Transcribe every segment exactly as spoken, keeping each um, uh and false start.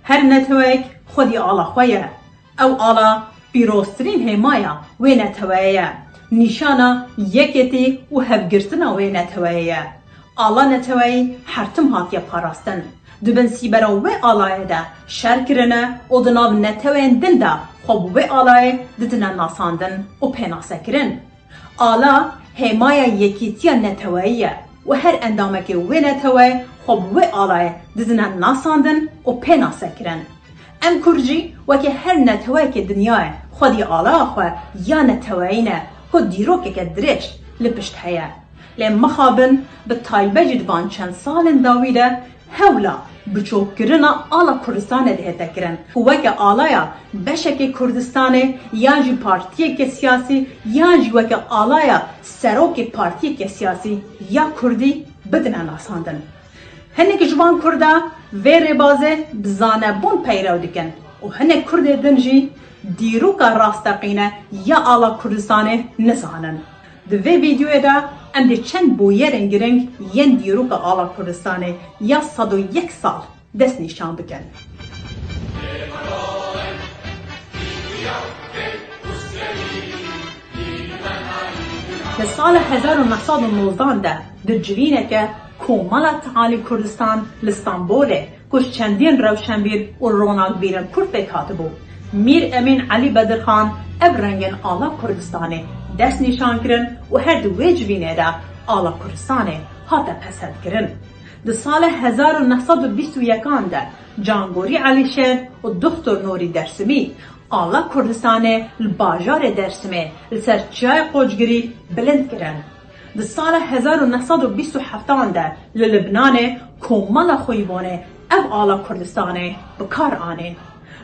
Her neteweyek xwedî ala xwe ye. Ew ala pîroztirîn hêmaya wê neteweyê ye. Nîşana yekêtî û hevgirtina wê neteweyê ye. Ala neteweyî her tim hatiye parastin. Di bin sîbera wê alayê de şer kirine û di nav neteweyên din de xwe bi wê alayê didine nasandin û pênasekirin. Ala hêmaya yekîtiya neteweyî ye û her endamekê wê neteweyê xwe bi wê alayê didine nasandin û pênasekirin. Em Kurd jî weke her neteweyekê dinyayê xwedî alaya xwe ya neteweyî ne ku dîrokeke dirêj li pişt heye. Lê mixabin bi taybet jî di van çend salên dawî de hewla biçokkirina ala Kurdistanê dihête kirin û weke alaya beşekê Kurdistanê yan jî partiyeke siyasî yan jî weke alaya serokê partiyeke siyasî ya Kurdî bidine nasandin. Hinek ji van Kurda vê rêbazê bi zanebûn peyrew dikin û hinek Kurdê din jî dîroka rasteqîne ya ala Kurdistanê nizanin. Di vê vîdeoyê de em dê çend bûyerên giring yên dîroka ala Kurdistanê ya sed û yek sal destnîşan bikin. Li sala hezar û neh sed û nozdan de di civîneke Komala Tealî Kurdistan li Stenbolê ku ji çendîn rewşenbîr û ronakbîrên Kurd pêk hatibû, Mîr Emîn Elî Bedirxan ev rengên ala Kurdistanê dest nîşan kirin û her di wê civînê de ala Kurdistanê hate pesendkirin. Di sala hezar û neh sed û bîst û yekan de Cangorî Elîşêr û Doktor Nûrî Dersimî ala Kurdistanê li bajarê Dersimê li ser Çiyayê Qocgirî bilind kirin. Di sala hezar û neh sed û bîst û heftan de li Libnanê Komala Xuybonê ev ala Kurdistanê bi kar anîn.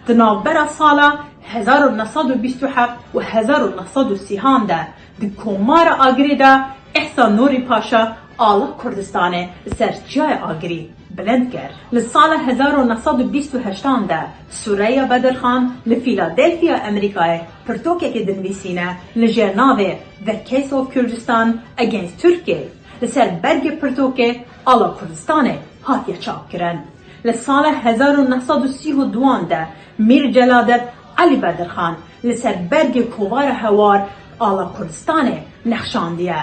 Di navbera sala hezar û neh sed û bîst û heft û hezar û neh sed û sîhan de di Komara Agirî de Îhsan Nûrî Paşa ala Kurdistanê li ser Çiyayê Agirî bilind kir. Li sala hezar û neh sed û bîst û heştan de Sureya Bedirxan li Fîladelfya Amerîkayê pirtûkekê dinivîsîne li jêr navê The Case of Kurdistan Against Turkey. Li ser bergê pirtûkê ala Kurdistanê hatiye çapkirin. Li sala hezar û neh sed û sî û duan de Mîr Celadet Elî Bedirxan li ser bergê kovara Hewar ala Kurdistanê nexşandiye.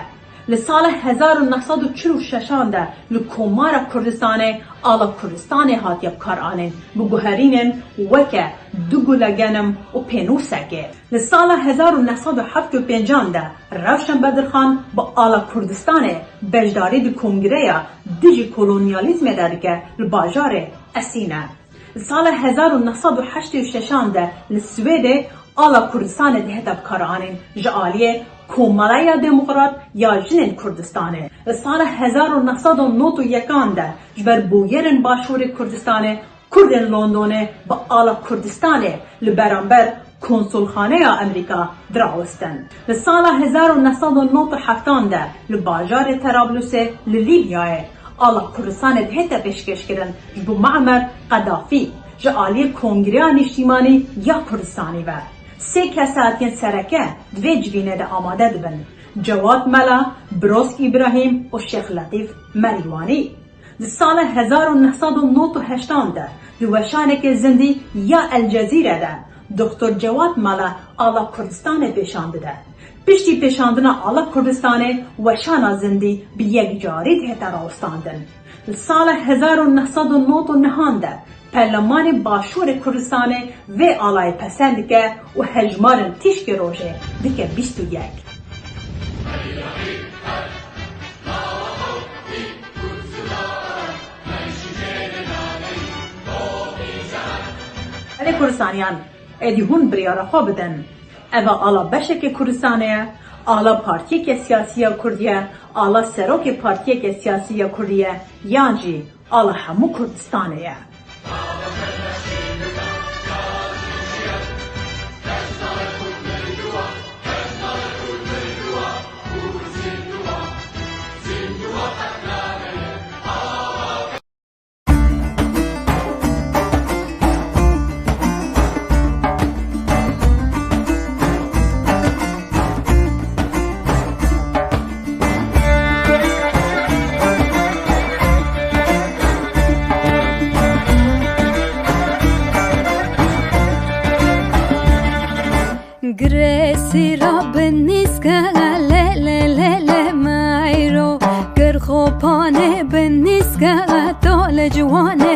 Li sala hezar û neh sed û çil û şeşan de li Komara Kurdistanê ala Kurdistanê hatiye bikaranîn, bi guherînên weke du gule genim û pênûsekê. Li sala hezar û neh sed û heft û pêncan de Rewşen Bedirxan bi ala Kurdistanê beşdarî di kongreya dijî kolonyalîzmê de dike li bajarê Esîne. Li sala hezar û neh sed û heştê û şeşan de li Swêdê ala Kurdistanê dihête bikaranîn ji aliyê Komelaya Demokrat ya Jinên Kurdistanê. Li sala hezar û neh sed û nod û yekan de ji ber bûyerên Başûrê Kurdistanê Kurdên Londonê bi ala Kurdistanê li beramber Konsulxaneya Amerîka dirawestin. Li sala hezar û neh sed û nod û heftan de li bajarê Terablusê li Lîbyayê ala Kurdistanê dihête pêşkêşkirin ji bo Muammar Qedafî ji aliyê Kongreya Niştîmanî ya Kurdistanî ve. Sê kesatiyên sereke di vê civînê de amade dibin. Cewad Mela, Biroz Îbrahîm û Şêx Letîf Merîwanî. Di sala hezar û neh sed û nod û heştan de di weşaneke zindî ya El Cezîre de Doktor Cewad Mala ala Kurdistanê pêşan dide. Piştî pêşandina ala Kurdistanê weşana zindî bi yekcarî dihête rawestandin. Li sala hezar û neh sed û nod û nehan de Perlemanê Başûrê Kurdistanê vê alayê pesend dike û hejmarên tîşkê rojê dike bîst û yek. Belê Kurdistaniyan, êdî hûn biryara xwe bidin. Eva ala beşekê Kurdistanê ye, ala partiyeke siyasî ya Kurdî ye, ala serokê partiyeke siyasî ya Kurdî ye, yan jî ala hemû Kurdistanê ye.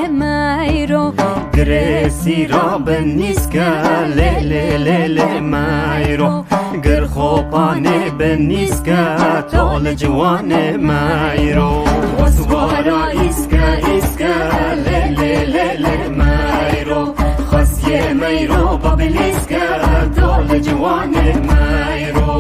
Meyro. Girê sîra bi nîske, lê lê lê lê meyro. Gir xopanê bi nîske, to li ciwanê meyro. Weswara îske îske, lê lê lê lê meyro. Xwestiyê meyro, babiliske, to li ciwanê meyro.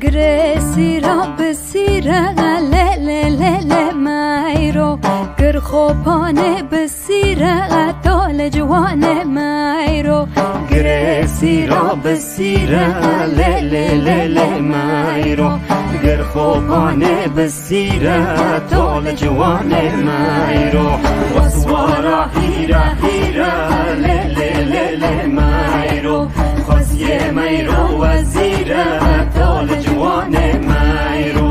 Girê sîra bi sîre, lê lê lê lê meyro. Gir xopanê bi sîre, to li ciwanê meyro. Girê sîra bi sîre, lê lê lê lê meyro. Gir xopanê bi sîre, to li ciwanê meyro. Weswara hîre hîre, lê lê lê lê meyro. Xweziyê meyro wezîre, to li ciwanê meyro.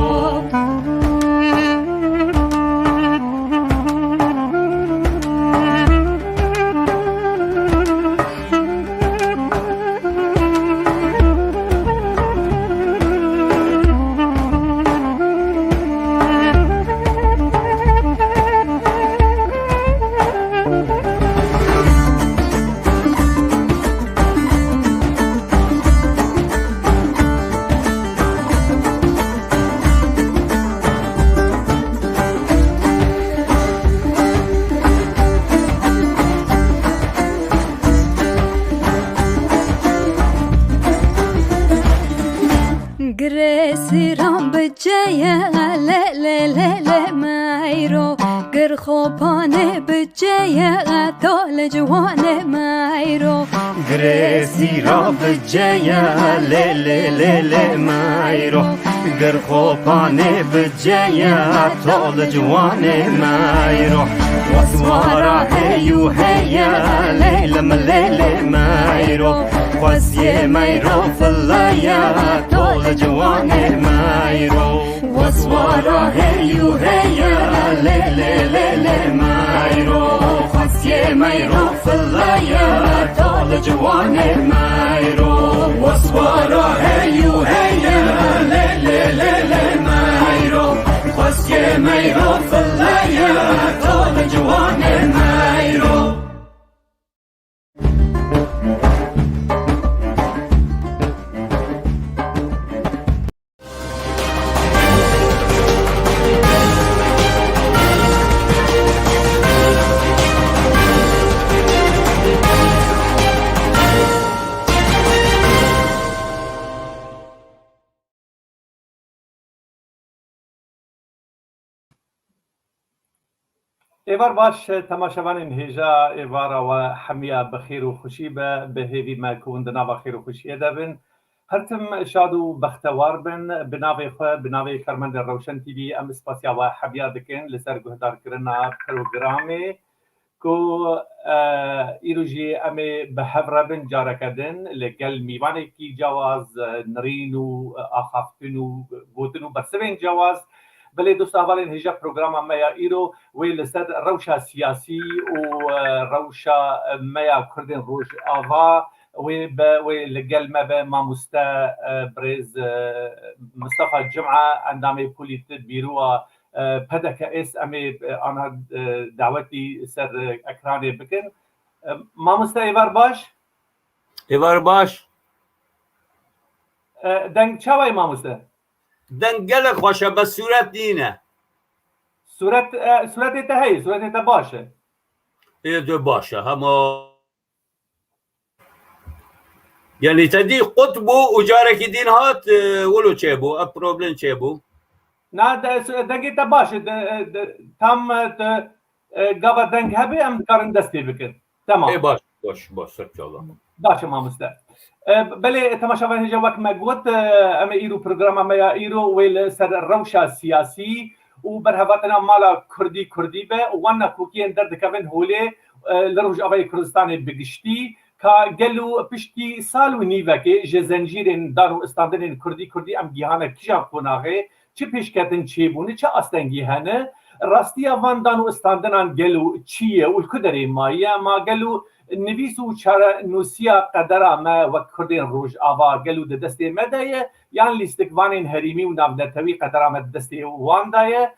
Girê sîran bi ceye, lê lê lê lê meyro. Gir xopanê bi ceye, to li ciwanê meyro. Girê sîra bi ceye, lê lê lê lê meyro. Gir xopanê bi ceye, to li ciwanê meyro. Weswara hey û heye, lê li milê lê meyro. Xweziyê meyro fileye, to li ciwanê meyro. Weswara hey û heye, lê lê lê lê meyro. Xweziyê meyro fileye, to li ciwanê meyro. Weswara hey û heye, lê lê lê lê meyro. Xweziyê meyro fileye, to li ciwanê meyro. Êvar baş, temaşevanên hêja êvara we hemiya bi xêr û xweşî be, bi hêvî me ku hûn di nava xêr û xweşiyê de bin. Her tim şad û bextewar bin, bi navê xwe, bi navê karmendên Rewşen T V em spasiya we hemiya dikin li ser guhdarkirina programê. Ku, e, îro jî em ê bi hev re bin careke din li gel mîvanekî cewaz, e, nirîn û, e, axaftin û gotin û bersivên cewaz. Belê dost hevalên hêja programa me ya îro wê li ser rewşa siyasî û, e, rewşa me ya Kurdên Rojava wê be, wê li gel me be mamoste, e, birêz, e, Mistefa Cuma, endamê polît bîroa e, P D K ês em ê, e, ana, e, dawetî ser, e, ekranê bikin. E, mamoste êvar baş? Êvar baş. E, deng çawa ye mamoste? Deng gelek xweş e, bes sûret nîne. Sûret, e, sûretê te heye, sûretê te baş e. Ê, de baş e, hema Yanî te dî qut bû û carekî din hat, e, wilo çêbû, ev problem çêbû. Na, de-, dengê te baş e, de-, de-, tam, e, te, e, gava deng hebe em dikarin dest pê bikin. Tamam. Ê, baş, baş, baş, serçala. Baş e mamoste. E, belê, temaşevan hêja wek me got, e, em ê îro programa me ya îro wê li ser rewşa siyasî û berhevatina mala kurdî kurdî be û wan nakokiyên derdikevin holê, e, li Rojavayê Kurdistanê bi giştî, ka gelo piştî sal û nîvekê ji zencîrên dan û istandinên kurdî kurdî em gihane kîjan qonaxê, çi pêşketin çêbûne, çi astengî hene, rastiya van dan û istandinan gelo çi ye û li ku derê maye? Ma gelo nivîs û çarenûsiya qedera me wek kurdên Rojava gelo di destê me de ye, yan lîstikvanên herêmî û navnetewî qedera me di destê wan de ye?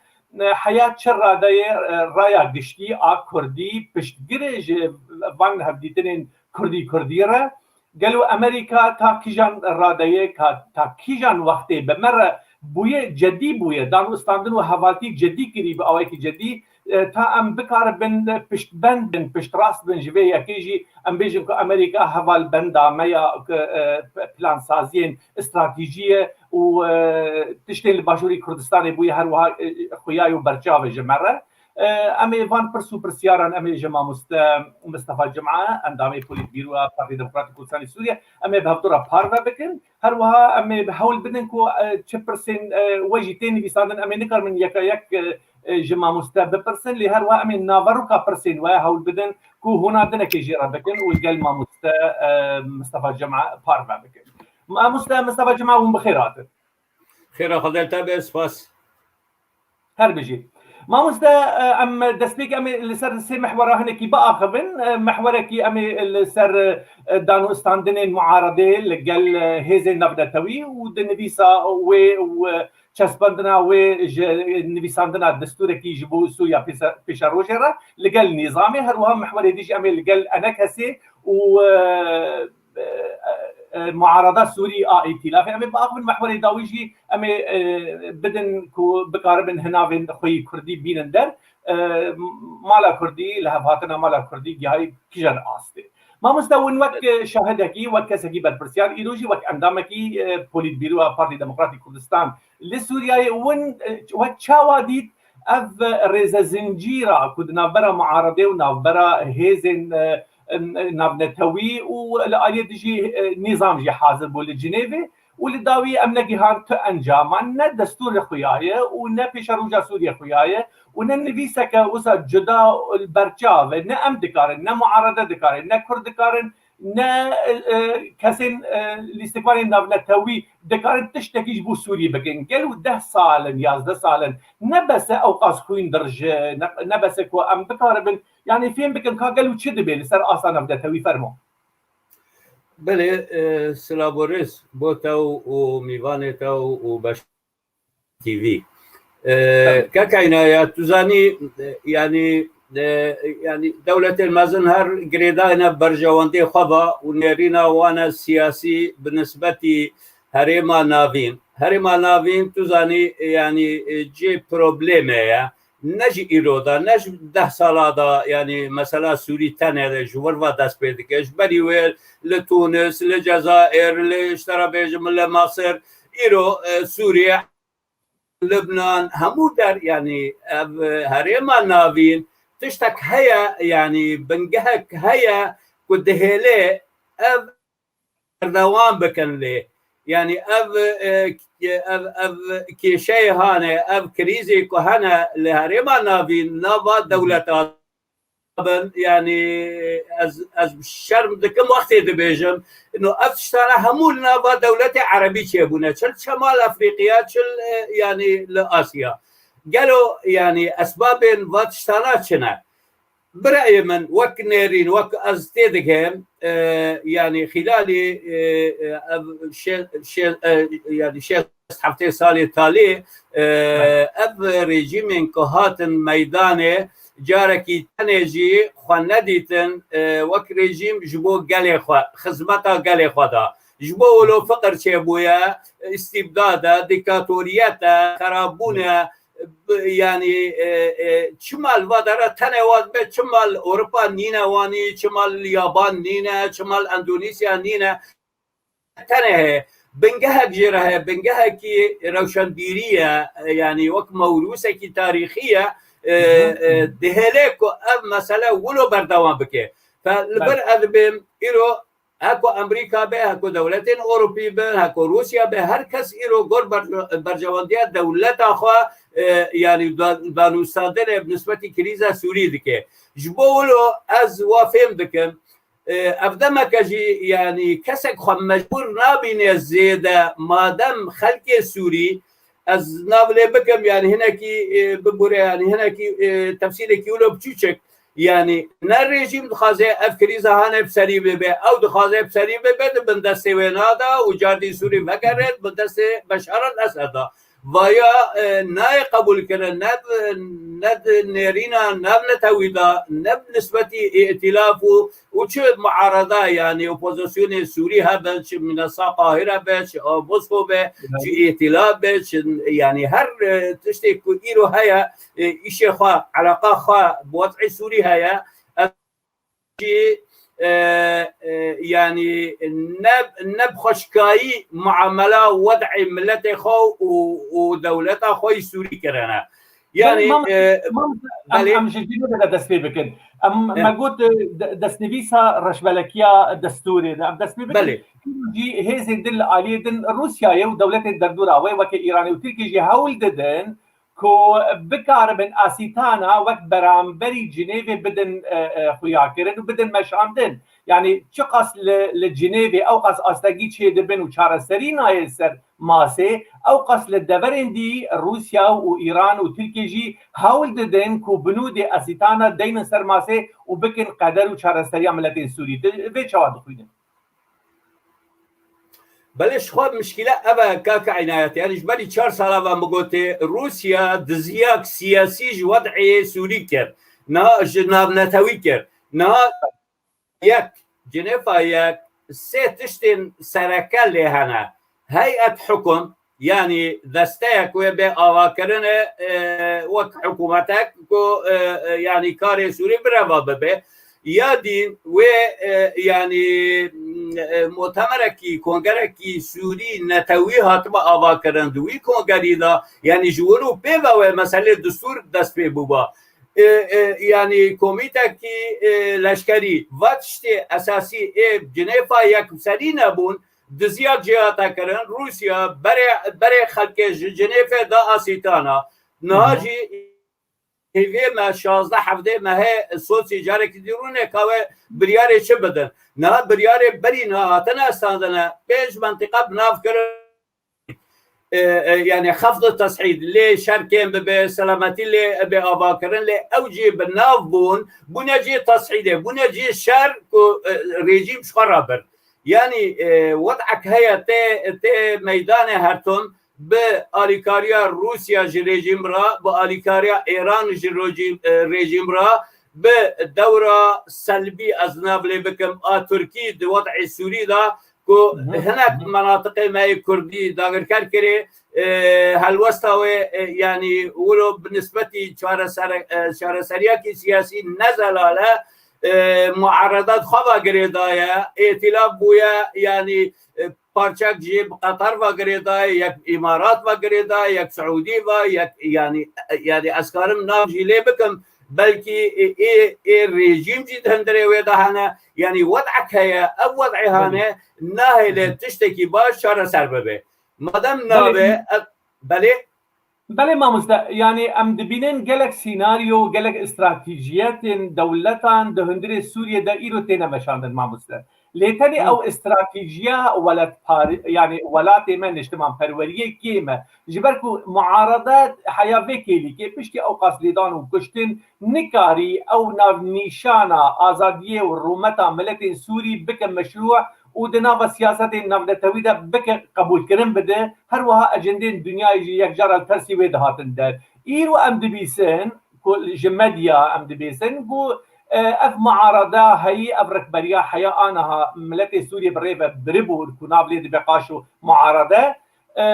Heya çi radeyê, raya giştî a kurdî piştgirê ji van hevdîtinên kurdî kurdî re? Gelo Amerîka ta kîjan radeyê, ka ta kîjan wextê bi me re bûye, cedî bûye, dan û standin û hevaltî cedî kirî bi awayekî cedî, e, ta em bikaribin piştbend bin, piştrast bin ji vê yekê jî em bêjin ku Amerîka hevalbenda me ya, ku, e, plansaziyên stratejî ye û, e, tiştên li Başûrê Kurdistanê bûye her wiha, e, xuya û berçav e ji me re. E, em ê van pirs û pirsyaran em ê ji mamoste Mistefa Cuma, endamê Polîtbîroya Partî Demokratîk Kurdistanê Sûriye, em ê bi hevdû re parve bikin. Her wiha em ê bi hewl bidin ku, e, çi pirsên, e, we jî tê nivîsandin, em ê nikarin yeka yek, e, e, ji mamoste bipirsin, lê her wiha em ê naveroka pirsên we hewl bidin ku hûnandinekê jê re bikin û gel mamoste, e, Mistefa Cuma parve bikin. Mamoste Mistefa Cuma, hûn bi xêr hatin. Xêra Xwedê li te be, spas. Her bijî. Mamoste, e, em destpêk em ê li ser sê mihwera hinekî biaxivin. E, mihwerekî em ê li ser, e, dan û standinên muaredê li gel, e, hêzên navnetewî û di nivîsa wê û, e, çespandina wê ji nivîsandina destûrekî ji bo Sûriya pêşe-, pêşerojê re li gel nîzamê, her wiha mihwerê dî jî em ê li gel enekesê û, e, e, e, muarada Sûrî a îtîlafê. Em ê biaxivin mehwerê dawî jî em ê, e, bidin ku bikaribin hinavên xwe yî kurdî bînin der. E, mala kurdî, li hevhatina mala kurdî gihayî kîjan astê? Mamoste, win wek, e, şahidekî, wek kesekî berpirsiyar, îro jî wek endamekî, e, Polîtbîroya Partî Demokratîk Kurdistan li Sûriyeyê, win, e, we çawa dît ev rêzezincîra ku di navbera muaredê û navbera hêzên, e, em, navnetewî û li aliyê dijî, e, nîzam jî hazir bû li Cinêvê û li dawî em negihand tu encaman, ne destûrê xuya ye û ne pêşeroja Sûriyê xuya ye û ne nivîseke wisa cuda û li ber çav e, ne em dikarin, ne muarede dikarin, ne Kurd dikarin, ne, e, e, kesên, e, lîstikvanên navnetewî dikarin tiştekî ji bo Sûriyê bikin. Gelo deh sal in, yazdeh sal in, ne bes e ew qas xwîn dirije, ne, ne bes e ku em bikaribin, yanî fêm bikin ka gelo çi dibe li ser asta navnetewî, fermo. Belê, e, silav û rêz bo te û, û mîvanê te û, û Beş T V. E, Tabii. Kekayna ya, tu zanî, e, yanî, e, yanî dewletên mezin her girêdayine berjewendê xwe ve û nêrîna wan e siyasî bi nisbetî Herêma Navîn. Herêma Navîn, tu zanî, e, yanî, e, cê probleme ye. Ne ji îro de, ne ji deh sala de, yanî mesela Sûrî tenê de ji wir ve dest pê dike. Ji berî wê li Tunis, li Cezayir, li, ji te re bêjim, li Mesir, îro, e, Sûriye, Libnan, hemû der, yanî ev, e, Herêma Navîn tiştek heye, yanî bingehek heye ku dihêle ev berdewam bikin lê. Yanî ev, e, ev, ev kêşeyê hane, ev krîzê ku hene li Herêma Navîn nava dewleta bin, yanî ez, ez şerm dikim wextê dibêjim. No, ev tiştane hemû li nava dewletê erebî çêbûne. Çi li Şemal Efrîqiya, çi li, e, yanî li Asya. Gelo, yanî esbabên va tiştana çi ne? Bi reyê min, wek nêrîn, wek ez tê dikim, e, yanî xîlalî, e, e, ev şê-, şê-, e, yanî şêst heftê salê talî, e, Evet. ev rejîmên ku hatin meydanê, carekî tenê jî xwe nedîtin, e, wek rejîm ji bo gelê xwe, xizmeta gelê xwe da. Ji bo wilo fiqir çêbûye, îstîbdad e, dîktatoriyet e, xerabûn e, bi-, yanî, e, e, çima li va dera tenê wan be, çima li Ewropa nîne wanî, çima li Yaban nîne, çima li Endonîsya nîne, tenê heye. Bingehek jê re heye, bingehekî rewşenbîrî ye, e, yanî wek mewrûsekî tarîxî ye, e, e, dihêle ku ev mesele wilo berdewam bike. Fe li vir ez dibêm îro heko Amerîka be, heko dewletên Ewropî be, heko Rûsya be, her kes îro gor ber-, berjewendiya dewleta xwe, e, yanî da-, danûstandinê bi nisbetî krîza Sûrî dike. Ji bo wilo ez wa fêm dikim, E, ev demeke jî, yanî kesek xwe mecbûr nabîne zêde, madem xelkê Sûrî, ez nav lê bikim, yanî hinekî, e, bibûre, yanî hinekî, e, tefsîlekî wilo biçûçik, yanî ne rejîm dixwaze ev krîza hane bi serî bibe, ew dixwaze bi serî bibe, di bin destê wê nada û cardî Sûrî vegere di bin destê Beşar el-Esed da. Vaya, e, nayê qebûlkirin, ne bi, ne di nêrîna navnetewî de, ne bi nisbetî îtilaf û, û çi muarada, yanî opozisyonê Sûrî hebe, çi Minesa Qahire be, çi Mosko be, çi îtilaf be, çi, yanî her, e, tiştê ku îro heye, e, îşê xwe, eleqa xwe bi wez'ê Sûrî heye. Ev jî, e, e, yanî ne, ne bi xweşikayî muamela wed'ê miletê xwe û, û dewleta xwe yî Sûrî kirine. Yanî, Belê, mam-, e, mam-, em, belê. Em ji Cinêvê de dest pê bikin. Em, Ya. Me got, e, de-, destnivîsa reşbelekiya destûrê de em dest pê bikin. Belê. Jî hêzên din li aliyê din Rûsyayê û dewletên derdora wê weke Îranê û Tirkiyê jî hewl didin ku bikaribin asîtana wek beramberî Cinêvê bidin, e, e, xuyakirin û bidin meşandin. Yanî çiqas li, li Cinêvê ew qas astengî çêdibin û çareserî nayê ser masê, ew qas li deverên dî Rûsya û Îran û Tirkiye jî hewl didin ku binûdê asîtana deynin ser masê û bikin qeder û çareseriya miletên Sûrî. Tu vê çawa dixwînin? Belê, ji xwe mişkîle ev e, kaka Înayet. Yanî ji berî çar sala ve min gotê, Rûsya diziyak siyasî ji wed'ê Sûrî kir. Niha ji navnetewî kir. Niha yek, Cinêfa yek, sê tiştên sereke lê hene. Heyet hukum, yanî desteyek wê bê avakirinê, e, wek hikûmetek ku, e, e, yanî karê Sûrî bireva bibe. Ya dîn wê, e, yanî, e, mutemerekî, kongerekî Sûrî netewî hatibe avakirin. Di wî kongerî de, yanî ji wir û pê ve wê meselê distûr dest pê bûba. E, e, yanî komîtekî, e, leşkerî, va tiştê esasî ê Cinêfa yek serî nebûn, diziya cihata kirin, Rûsya berê, berê xelkê ji Cinêfê da asîtana. Niha Hı hı. jî hêviyê me şazdeh hevdeh mehê Soçî carekî dî rûne ka wê biryarê çi bidin. Niha biryarê berî niha hatine estandine, pênc mentiqa bi nav kirin. E, e, yanî xefd û teshîd, lê şer kêm bibe, selametî lê be avakirin, lê ew cî bi nav bûn, bûne cî teshîdê, bûne cî şer ku, e, rejîm ji xwe re bir. Yanî, e, wed'ek heye tê, tê meydanê her tim, bi alîkariya Rûsya ji rejîm re, bi alîkariya Îran ji rojîm, e, rejîm re, bi dewra selbî ez nav lê bikim a Tirkî di wed'ê Sûrî de ku Hı hı. hinek menatiqê me yê Kurdî dagirker kirê, e, helwesta wê, e, yanî wilo bi nisbetî çaresere-, e, çareseriyekî siyasî ne zelal e, e, muaredat xwe ve girêdaye, îtilaf bûye, yanî, e, parçek jî bi Qatar ve girêdaye, yek Îmarat ve girêdaye, yek Siûdî ve, yek, yanî, e, yanî ez karim nav jî lê bikim, belkî ê, ê, ê rejîm jî di hundirê wê de hene, yanî wed'ek heye, ev wed'ê hane, nahêle Hı hı. tiştekî baş çareser bibe. Madem Belê. nabe, ev, belê? Belê mamoste, yanî em dibînin gelek sînaryo, gelek stratejiyetên dewletan di hundirê Sûriyê de îro têne meşandin mamoste. Lê tenê Hı. ew stratejîya welatparê-, yanî welatê me niştimanperweriyê kêm e. Ji ber ku muarede heya vê kêlîkê piştî ew qas lêdan û kuştin nikarî ew navnîşana azadiyê û rûmeta miletên Sûrî bike meşrû û di nava siyasetên navnetewî de bike qebûlkirin bide, her wiha ecendên dinyayê jî yek cara li tersî wê dihatin der. Îro em dibîsin ku ji medya em dibîsin ku, e, ev muarada heyî, ev rikberiya heya aniha miletê Sûriyê bi rê ve biribûn ku nav lê dibe qaşo muarade. E,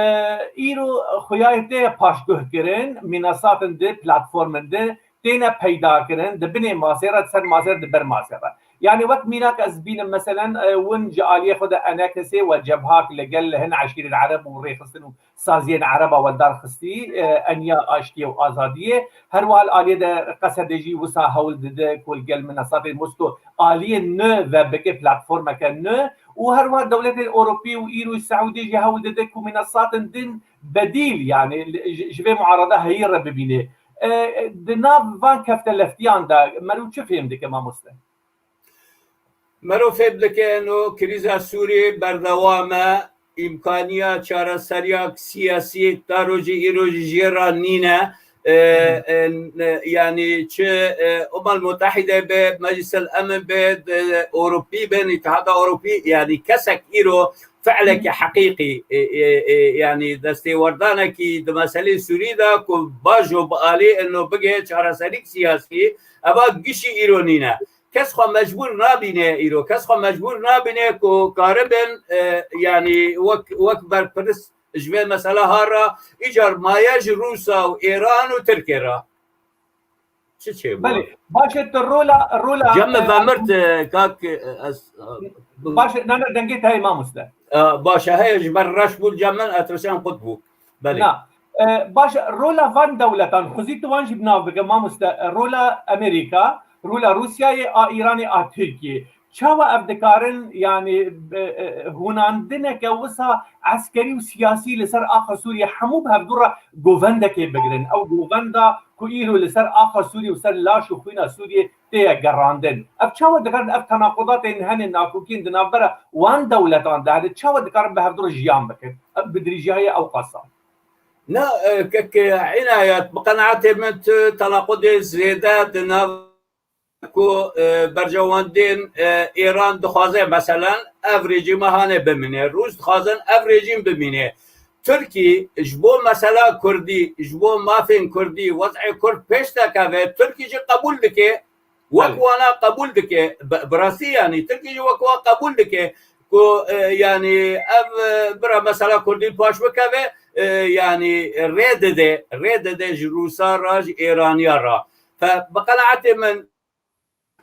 îro xuyayê tê paşguh kirin, mînasatin di platformin di têne peyda kirin, di binê masê re, di ser masê re, di ber masê re. Yanî wek mînak ez bînim, meselen, e, win ji aliyê xwe de enekesê we cebhak li gel hin eşîrên ereb û rêxistin û saziyên ereba weldar xistî, e, eniya aştiyê û azadiyê. Her wiha li aliyê de Qesedê jî wisa hewl dide ku li gel minasatên Mosko aliyê nû ve bike platformeke nû û her wiha dewletên Ewropî û îro Seûdî jî hewl dide ku minasatên din bedîl, yanî li, ji, ji vê muarada heyî re bibîne. E, di nav van kefteleftiyan de meriv çi fêm dike mamoste? Mero fêm dike eno krîza Sûriyê berdewam e, îmkaniya çareseriya siyasî ta rojî îro jî jê re nîne. E, e, e, yanî çi, e, Umem Mutehîde be, Meclis el Emin be, de, Ewropî bin, Îtihada Ewropî, yanî kesek îro fi'lekî heqîqî, e, e, e, yanî destêwerdanekî di meselê Sûrî de ku bajo bi alî eno bige çareserîk siyasî, eva gişî îro nîne. Kes xwe mecbûr nabîne îro. Kes xwe mecbûr nabîne ku karibin, e, yanî wek, wek berpirs ji vê mesela ha re, îcar maye ji Rûsa û Êran û Tirkê re. Çi çêbû? Belê, baş e, tu rola, rola, Cem e, vemirt, e, kak, e, ez, e, baş e, ne, ne, dengê te heye mamoste. E, baş e, heye ji ber reş bû, Cem min etrişan qut bû. Belê. Na, e, baş e, rola van dewletan, xwezî tu wan jî bi nav bike, mamoste, e, rola Amerîka, rola Rûsyayê, a Îranê, a Tirkiyê. Çawa ev dikarin, yanî, e, e, hûnandineke wisa eskerî û siyasî li ser axa Sûriyê hemû bi hevdû re govendekê bigirin? Ew govenda ku îro li ser axa Sûriyê û ser laş û xwîna Sûriyê tê ye gerandin. Ev çawa dikarin, ev tenaqudatên hene, nakokiyên di navbera wan dewletan de hene, çawa dikarin bi hevdû re jiyan bikin? Ev bi dirêjiya ye ew qasa. Na, e, kek Înayet, bi qenaetê min tu tenaqudê zêde di nav ku, e, berjewendên, e, Îran dixwaze, meselen, ev rejîma hane bimîne. Rûs dixwazin ev rejîm bimîne. Tirkî ji bo mesela Kurdî, ji bo mafên Kurdî, wez'ê Kurd pêş dekeve, Tirkî jî qebûl dike. Wek Belê. wana qebûl dike. Bi, bi rastî, yanî, Tirkî jî wek wan qebûl dike ku, e, yanî, ev, e, bira mesela Kurdî paş bikeve, e, yanî, rê dide, rê dide ji Rûsa re, ji Êraniya re. Fe, bi qenaetê min,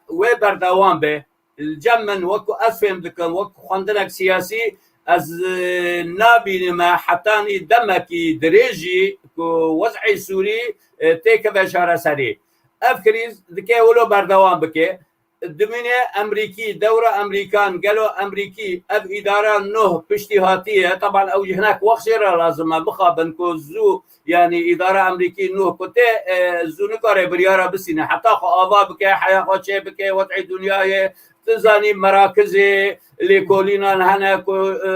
wê berdewam be. Li cem min, wek ku ez fêm dikim, wek xwendinek siyasî, ez, e, nabînime hetanî demekî dirêjî ku wez'ê Sûrî, e, têkeve çareserî. Ev krîz dike wilo berdewam bike. Dimîne Emrîkî, dewra Emrîkan, gelo Emrîkî ev îdara nuh piştî hatiye? Teban ew jî hinek wext jê re lazim e, mixabin ku zû, yanî îdara Emrîkî nuh ku tê, e, zû nikare biryara bisîne, heta xwe ava bike, heya xwe çê bike, wez'ê dinyayê, tu zanî merakizê lêkolînan hene ku, e,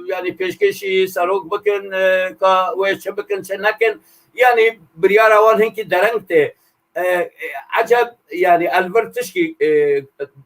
yanî pêşkêşî serok bikin, e, ka wê çi bikin, çi nekin. Yanî biryara wan hinkî dereng tê. E, e, eceb, yanî, elvir tişkî, e,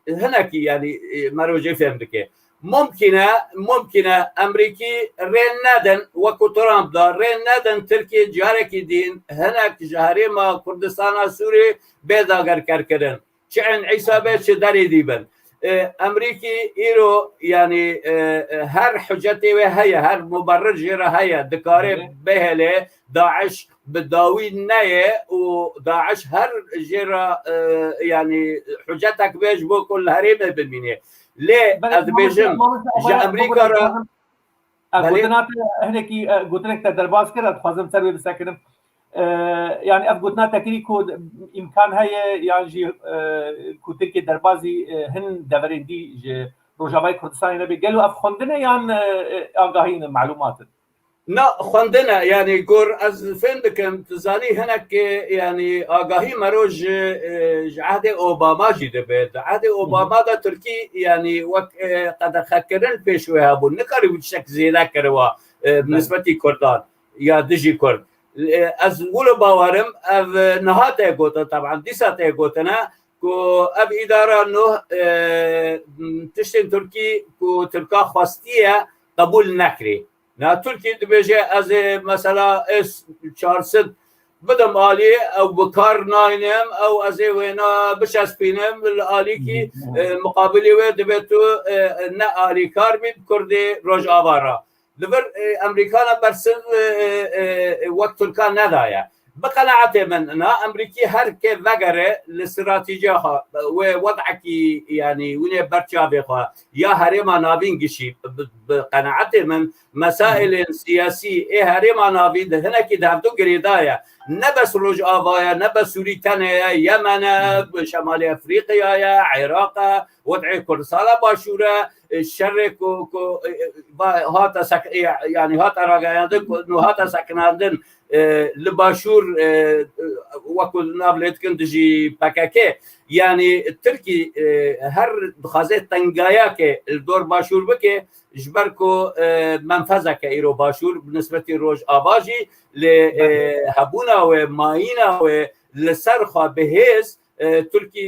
hinekî, yanî, e, merojê fêm dike. Mumkin e, mumkin e Emrîkî rê nedin, wekû Trump da, rê nedin Tirkiye carekî din hinek ji herêma Kurdistana Sûrî bê dagerkerkirin. Çi Eyn Îsa be, çi derê dî bin. E, Emrîkî îro, yanî, e, e, her hucetê wê heye, her muberrir jê re heye, dikare Hı hı. bihêle, DAIŞ bi dawî neye û DAIŞ her jê re, e, yanî hucetek be ji bo ku li herêmê bimîne. Lê Belê, ez dibêjim, mamoste, mamoste, ji Apoya, Apoya, Emrîka re dixwazim, e, Belê. gotina te hinekî, e, gotinek te derbas kir, ez dixwazim ser wê bisekinim. E, yanî ev gotina te kirî ku îmkan heye yan jî, e, ku Tirkiye derbazî, e, hin deverên dî ji Rojavayê Kurdistanê nebe. Gelo ev xwendin e yan, e, e, agahî ne, malûmat in? Na, xwendin e, yanî gor ez fêm dikim, tu zanî hinek, yanî agahî mero ji, e, ji ehdê Obama jî dibe. Di ehdê Hı hı. Obama de Tirkî, yanî wek, e, qedexekirin pêş wê hebû. Nikarîbû tiştek zêde kiriwa, e, Belê. nisbetî Kurdan ya dijî Kurd. E, ez wilo bawerim, ev, e, niha tê gotin, teban dîsa tê gotine ku ev îdara nuh, e, tiştên Tirkî ku Tirka xwestiye qebûl nekirî. Na Tirkî dibêje, ez ê mesela S çar sed bidim alî, ew bi kar naynim, ew ez ê wêna biçespînim, li alîkî, Hı hı. e, muqabilî wê dibe tu, e, ne alîkar bî bi Kurdê Rojava re. Li vir, e, Emrîkana bersiv, e, e, e, wek Tirkan nedaye. Bi qenaetê min, na Emrîkî her kê vegere li stratîjiya xwe, wê wed'ekî, yanî, wînê ber çavê xwe, ya herêma navîn gişî, bi, bi qenaetê min, mesailên siyasî ê herêma navîn di hinekî di hevdu girêdaye. Ne bes Rojava ye, ne bes Sûrî tenê ye, Yemen e, Şemalê Efrîqiya ye, Iraq e, wed'ê Kurdistana Başûr e, e, şerê ku, ku, e, e, va-, hate sek-, e, yanî hate rageyandin, ku nû hate sekinandin, e, li Başûr, e, e, wekû nav lê dikin dijî P K K. Yanî Tirkî, e, her dixwaze tengayakê li dor Başûr bike, ji ber ku, e, menfezeke îro Başûr bi nisbetî Rojava jî lê, e, hebûna wê, mayîna wê li ser xwe bi hêz, e, Tirkî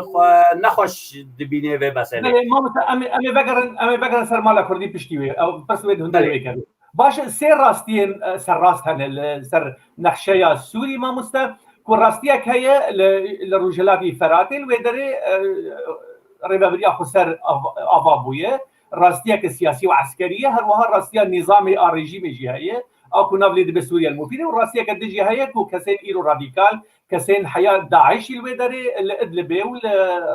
xwe nexweş dibîne vê meselê. Belê, mamoste, em ê, em ê vegerin, em ê vegerin ser mala Kurdî piştî wê. Ew pirs wê di hundirê Belê. wê kevê. Baş e, sê rastiyên, e, serrast hene li ser nexşeya Sûrî, mamoste, ku rastiyek heye li, li Rojhilatî Feratê, li wê derê, e, rêvebiriya xweser av-, ava bûye. Rastiyeke siyasî û eskerî ye, her wiha rastiya nîzamê a rejîmê jî heye. A ku nav lê dibe Sûriye li Mufîdê û rastiyeke din jî heye ku kesên îro radîkal, kesên heya DAIŞ'î li wê derê li Idlibê û li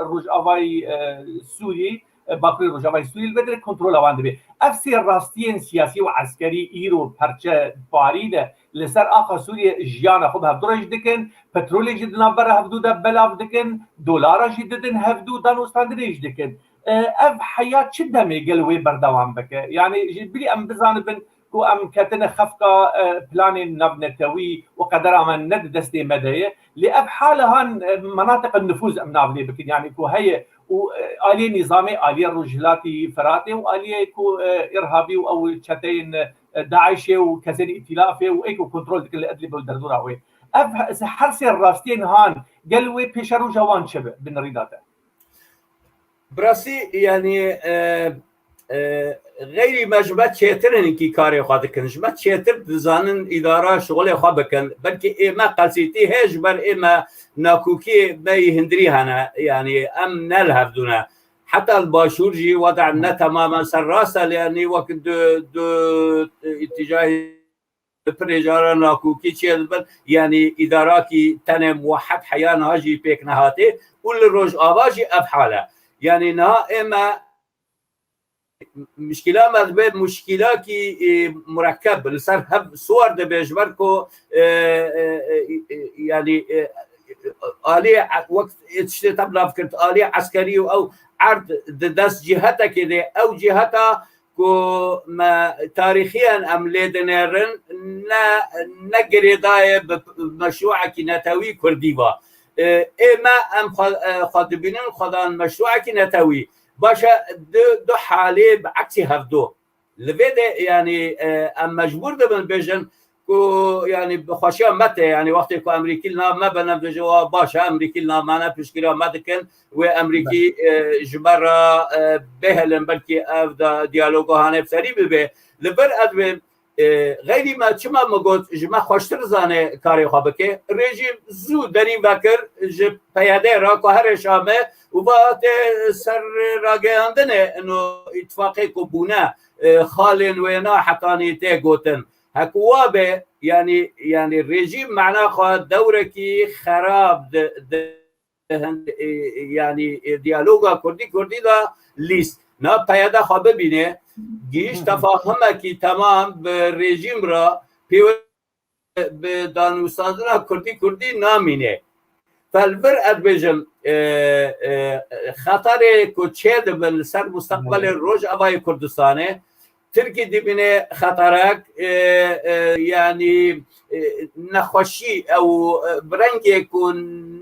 Rojavayê, e, Sûrî, e, Bakurê Rojavayê Sûrî li wê derê kontrola wan dibe. Ev sê rastiyên siyasî û eskerî îro perçe parî de li ser axa Sûriyê jiyana xwe bi hevdu re jî dikin, petrolê jî di navbera hevdû de belav dikin, dolara jî didin hevdû, danûstandinê jî dikin. E, ev heya çi demê gel wê berdewam bike? Yanî ji bilî em bizanibin ku em ketine xefka, e, planên navnetewî û qedera me ne di destê me de ye. Lê ev halihan, e, menatiq nifûz em nav lê bikin, yanî ku heye û, e, aliyê nîzamê, aliyê Rojhilatî Firatê û aliyê ku, e, îrhabî û ew çeteyên, e, DAIŞ'ê û kesên îtîlafê û ê ku kontrol dikin li Idlib û derdora wê. Ev he-, her sê rastiyên han gel wê pêşeroja wan çi be, bi nirî de te? Bi rastî, yanî, e, e, xeyrî me ji me çêtir hinekî karê xwe dikin. Ji me çêtir dizanin îdara şixulê xwe bikin. Belkî ê me qelsîtî heye ji ber ê me nakokî me yî hundirî hene. Yanî em ne li hevdû ne. Heta li Başûr jî weda ne temamen serrast e, lê yanî wek du, du îtîcahî pirê cara nakokî çêdibin, yanî îdarakî tenê muwehed heya niha jî pêk nehatê û li Rojava jî ev hal e. Yanî niha ê me mişkîla me dibe mişkîlakî, e, murekkeb, li ser hev siwar dibe, ji ber ku, e, e, e, e, yanî, e, alî e-, wek tiştê te bi nav kir, alî eskerî û ew erd di dest cîhetekê de, ew cîheta ku me tarîxiyan em lê dinêrin, ne, ne girêdayê bi meşrûekî netewî kurdî va. E, ê me em xwe, e, xwe dibînin xwedan meşrûekî netewî. Baş e, du, du halê bi eksî hevdu. Li vê de, yanî, e, em mecbûr dibin bêjin ku, yanî, bi xweşiya me tê, yanî, wextê ku Emerîkî li nav me bene, bêjin, "Wa baş e, Emerîkî li nav me ne, piştgiriya me dikin, wê Emerîkî, e, ji me re, e, bihêlin, belkî ev da diyaloga hane bi serî bibe." Li vir ez bê, e, xeyrî me, çima min got, ji me xweştir zane karê xwe bike. Rejîm zû derî vekir, ji P Y D re ku here Şamê û va tê ser rageyandinê ino îtifaqê ku bûne, e, xalên wêna hetanî tê gotin. Heku wa be, yanî, yanî rejîm mena xwe dewrekî xerab di, di, di, e, yanî, e, diyaloga Kurdî Kurdî de lîst. Na P Y D xwe bibîne, gihîşt tefahumekî temam bi rejîm re pêwe bi danûstandina Kurdî Kurdî namîne. Felvir ez bêjim, e, e, xeterê ku çêdibin li ser mustaqbelê Rojavayê Kurdistanê, Tirkî dibîne xeterek, e, e, yanî, e, nexweşî ew, e, bi rengê ku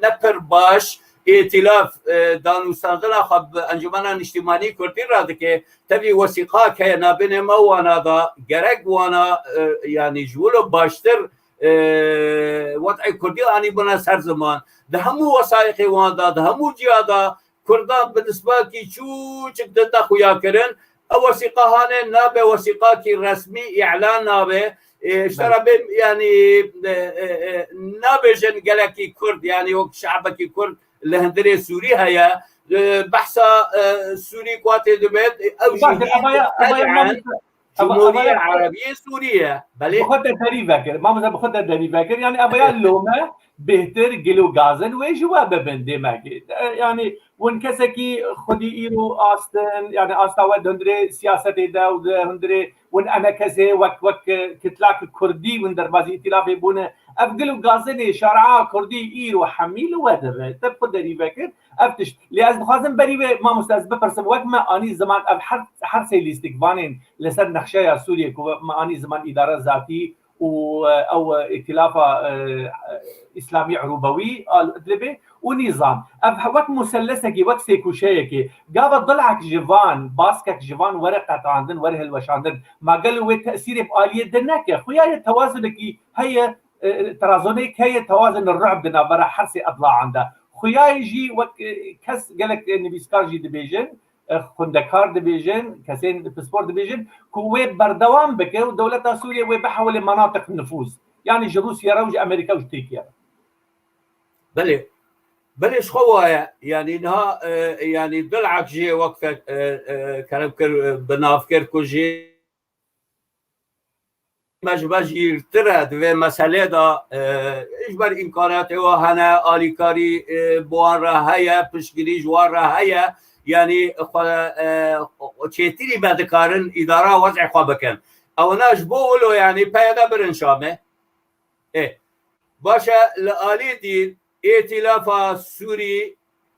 ne pir baş, îtîlaf, e, danûstandina xwe bi Encûmena Niştimanî Kurdî re dike. Tevî wesîqak heye nabênê me wana da, gerek wana, e, yanî ji wilo baştir, e, wed'ê Kurdî anîbûne ser ziman. Di hemû wesayîqê wan da, di hemû ciya da Kurdan bi nisbakî çûçik dide xuya kirin. Ew wesîqa hane nabe wesîqakî resmî îlan nabe. E, ji te re bêm, yanî, e, e, e, nabêjin gelekî Kurd, yanî wek şe'bekî Kurd li hundirê Sûrî heye. E, behsa, e, Sûrî ku tê dibe, ew jî Baş e, hîn evaya, evaya teb'en mamoste, eva-, Cumhuriyê evaya Erebiyê Sûriye. Belê. Bi xwe te derî vekir. Mamoste bi xwe te derî vekir. Yani evaya lome bêhtir gil û gazin wê ji we bibin demekî. E, yani win kesekî xwedî îro astin, yani asta we di hundirê siyasetê de û di hundirê win enekesê wek, wek, e, kitlak Kurdî win derbazî îtîlafê bûne. Ev gil û gazinê şare'a kurdî îro hemî li we dibe. Te xwe derî vekir. Ev tişt. Lê ez dixwazim berî wê, mamoste, ez bipirsim. Wek me anî ziman, ev her, her sê lîstikvanên li ser nexşeya Sûriyê ku me anî ziman îdara zatî û, e, ew, e, îtîlafa, e, e, Îslamî Irûbewî a li Idlibê û nîzam. Ev he-, wek musellesekî, wek sêkûşeyekê. Gava dilek ji van, baskek ji van were qetandin, were hilweşandin. Ma gelo wê tesîrê bi aliyê din neke? Xuya ye tewazunekî heye, e, terazonê heye tewazin ru'b di navbera her sê edlaan de. Xuyayê jî wek, e, kes gelek, e, nivîskar jî dibêjin, e, xwendekar dibêjin, kesên pispor dibêjin ku wê berdewam bike û dewleta Sûriye wê bihewile menatiq nifûz. Yanî ji Rûsya re û ji Amerîka û ji Tirkiye re. Belê. Belê, ji xwe waye. Yanî niha, e, yanî dilek jê wek fe-, e, e, kerem kir, e, bi nav kir ku jê me ji me jîrtir e di vê meselê de, e, ji ber îmkanatê we hene, alîkarî, e, bi wan re heye, piştgirî ji wan re heye, yanî xwe, e, çêtirî me dikarin îdara wez'ê xwe bikin. Ewna ji bo wilo, yanî P Y D birin Şamê. Ê, baş e, li alî dîn Îtîlafa Sûrî,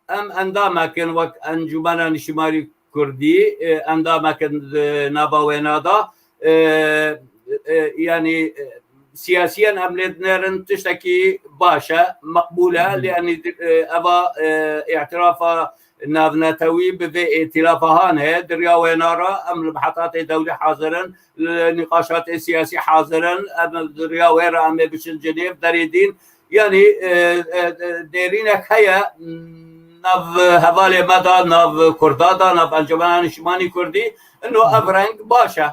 em endamek in wek Encûmena Niştimanî Kurdî, e, endamek in di nava wêna de. E, e, yanî, e, siyasiyen em lê dinêrin tiştekî baş e, meqbûl e, lê yanî, e, eva, e, îtirafa navnetewî bi vê îtîlafa han heye. Di riya wêna re em li mihetatê dewlî hazir in, li nîqaşatê siyasî hazir in. Em di riya wê re em ê biçin Cinêv, derê dîn. Yanî, e, e, e, dêrînek heye, nav hevalê me de, nav Kurda de, nav Encûmena Niştimanî Kurdî. Ino ev reng baş e.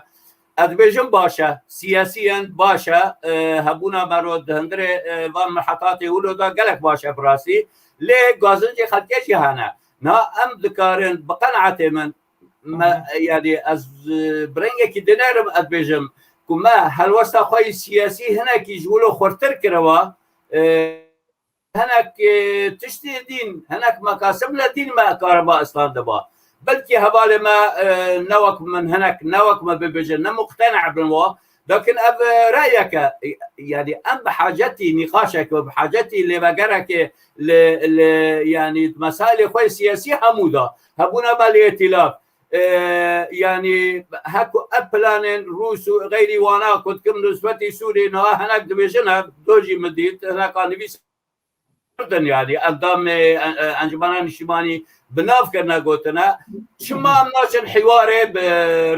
Ez dibêjim baş e. Siyasiyen baş e. E, hebûna me ro di hundirê, e, van mihetatê wilo de gelek baş e bi rastî. Lê gazincê xelkê jî hene. Niha em dikarin bi qenaetê min, me, yanî ez, e, bi rengekî dinêrim, ez dibêjim ku me helwesta xwe yî siyasî hinekî ji wilo xurtir kiriwa, e, hinek, e, tiştê dîn, hinek mekasib li dîn me kariba islandiba. Belkî hevalê me, e, ne wek min hinek, ne wek me bibêjin, ne muqtene bin wa, lakin ev, e, reyek e. Yanî em bi hacetî nîqaşek, bi hacetî lêvegerekê li, li, yanî mesailê xwe siyasî hemû da. Hebûna me li îtîlaf. E, yanî heku ev planên Rûs û xeyrî wana ku dikim nisbetî Sûrî niha hinek dibêjin, ev do jî min dît, hineka nivîs kurdin, yanî endamê, e, e, Encûmena Niştimanî bi nav kirine gotine, çima em naçin hîwarê bi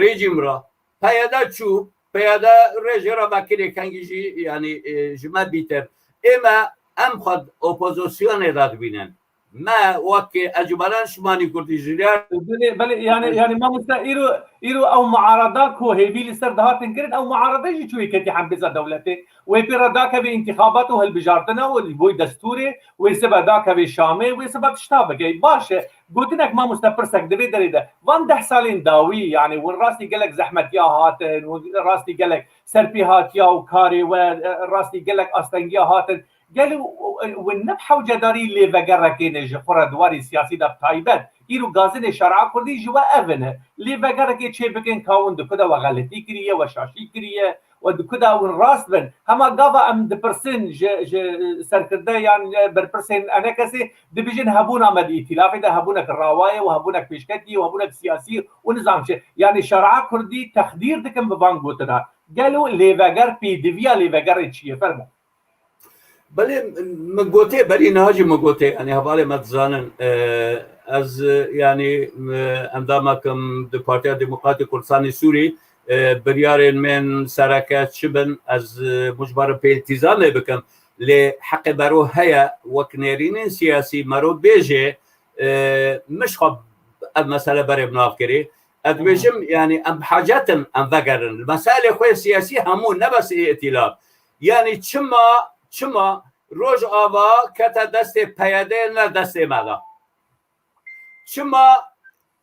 rejîm re? P Y D çû, P Y D rêjê re vekirê kengî jî, yanî, e, ji me bîtir. Ê me, em xwe opozisyonê de dibînin. Me wek Encûmena Niştimanî Kurdî ji rêya Belê, belê, yanî, yanî mamoste, îro, îro ew muarada ku hêvî li ser dihatin kirin, ew muarada jî çûyê ketî hembêza dewletê. Wê pê re dakeve întîxabat û hilbijartina û li boy destûrê, wê sibe dakeve Şamê, wê sibe tişta bike. Baş e, gotinek mamoste pirsek di vê derê de. Van deh salên dawî, yanî hûn rastî gelek zehmetiya hatin, hûn rastî gelek serpêhatiya û karê we, rastî gelek astengiya hatin. Gelo, e, hûn ne bi hewcedarî lêvegerekê ne ji xwe re di warê siyasî de bi taybet? Îro gazinê şare'a kurdî ji we ev in. Lêvegerekê çêbikin ka hûn di ku de we xeletî kiriye, we şaşî kiriye, we di ku de hûn rast bin. Hema gava em dipirsin ji, ji serkirde yan, e, berpirsên enekesê, dibêjin hebûna me di îtîlafê de hebûnek rawa ye û hebûnek pêşketî ye û hebûnek siyasî û nizam çi. Yanî şare'a kurdî texdîr dikin bi van gotinan. Gelo lêveger, pêdiviya lêvegerê çi ye? Fermo. Belê, min gotê, berî niha jî min gotê, yanî hevalê me dizanin, e, ez, e, yanî, e, endamek im di Partiya Demokratîk Kurdistanê Sûrî, e, biryarên min sereke çi bin, ez, e, mujbarim pê îltîzamê bikim. Lê heqê mero heye, wek nêrînên siyasî mero bêje, e, min ji xwe ev mesele berê bi nav kirî. Ez dibêjim, yanî em bi hacet in, em vegerin. Li meselê xwe siyasî hemû, ne bes ê îtîlaf. Yanî çima, çima Rojava kete destê P Y D ne destê me de? Çima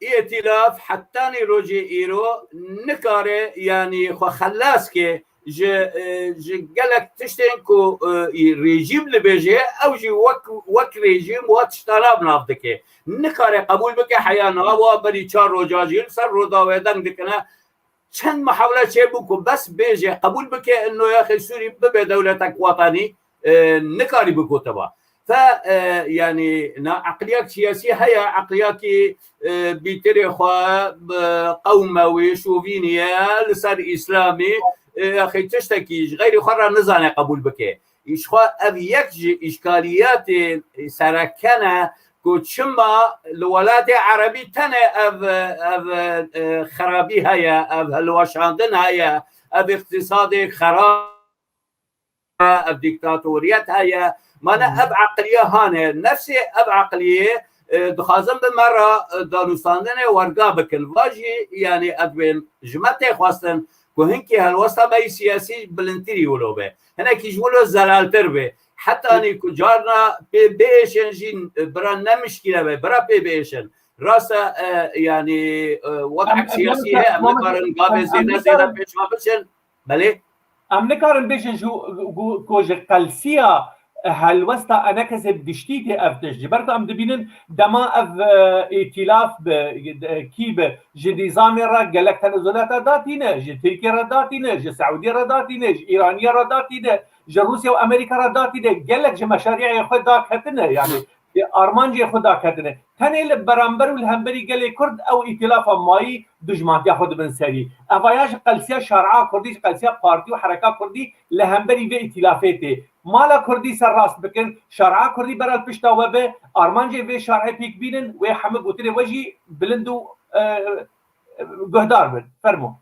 îtîlaf hetanî rojê îro nikare, yanî xwe xelas ke ji, e, ji gelek tiştên ku, e, rejîm dibêje, ew jî wek, wek rejîm wa tiştana bi nav dike. Nikare qebûl bike heya niha wa berî çar roja jî li ser Rojavayê deng dikine. Çend mihewle çêbû ku bes bêje, qebûl bike, ino yaxê Sûrî bibe dewletek wetanî, e, nikarî bigoteba. Fe, e, yanî na eqliyek siyasî heye, eqliyekî, e, bîtirê xwe bi qewme wê şovînî ye li ser Îslamî, e, yaxî tiştekî ji xeyrî xwe re nizane qebûl bike. Îşxwe ev yek ji îşkaliyetê sereke ne ku çima li welatê erebî tenê ev, ev, e, xerabî heye, ev hilweşandin heye, ev îqtîsadê xerab, ev dîktatoriyet heye. Mane ev eqliye hane, nefsê ev eqliyê, e, dixwazin bi me re, e, danûstandinê werga bikin. Va jî, yanî, ev bên ji me tê xwestin ku hinkî helwesta me yî siyasî bilindtirî wilo be. Hinekî ji wilo zelaltir be. Hetanî ku carna pê biêşin jî, e, bira ne mişkîle be, bira pê biêşin. Rast e, e, yanî, e, wedek siyasî heye, em nikarin gavê zêde zêde pêş ve biçin. Belê. Em nikarin bêjin ji ku, ku ji qelsiya helwesta enekesê bi giştî tê ev tişt. Ji ber ku em dibînin dema ev, e, îtîlaf bi, e, kî bi, ji nîzamê re gelek tenezulata datîne, ji Tirkiye re datîne, ji Seûdî re datîne, ji Îraniye re datîne, ji Rûsya û Amerîka re datîne, gelek ji meşariyê xwe daketine, yanî, e, armancê xwe daketine. Tenê li beramber û li hemberî gelê Kurd ew îtîlafa mayî dijmantiya xwe dibin serî. Eva ya ji qelsiya şaria Kurdî, ji qelsiya partî û hereka Kurdî li hemberî vê îtîlafê tê. Mala Kurdî ser rast bikin, şaria Kurdî bera li pişta we be, armancê vê şarê pêk bînin, wê hemû gotinê we jî bilind û, e, e, guhdar bin. Fermo.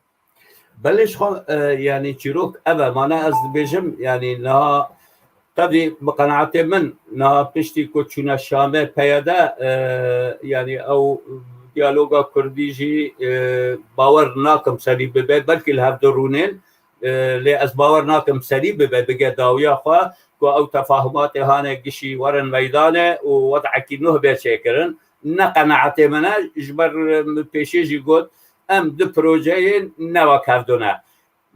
Belê ji xwe, e, yanî çîrok ev e. Mane ez dibêjim, yanî niha tevî bi qenaetê min niha piştî ku çûne Şamê P Y D, e, yanî ew diyaloga Kurdî jî, e, bawer nakim serî bibe, belkî li hev dirûnên, e, lê ez bawer nakim serî bibe, bige dawiya xwe ku ew tefahumatê hane gişî werin meydanê û wedekî nuh bê çêkirin. Ne qenaetê min e, ji ber min pêşî jî got, em du projeyên ne wek hevdû ne.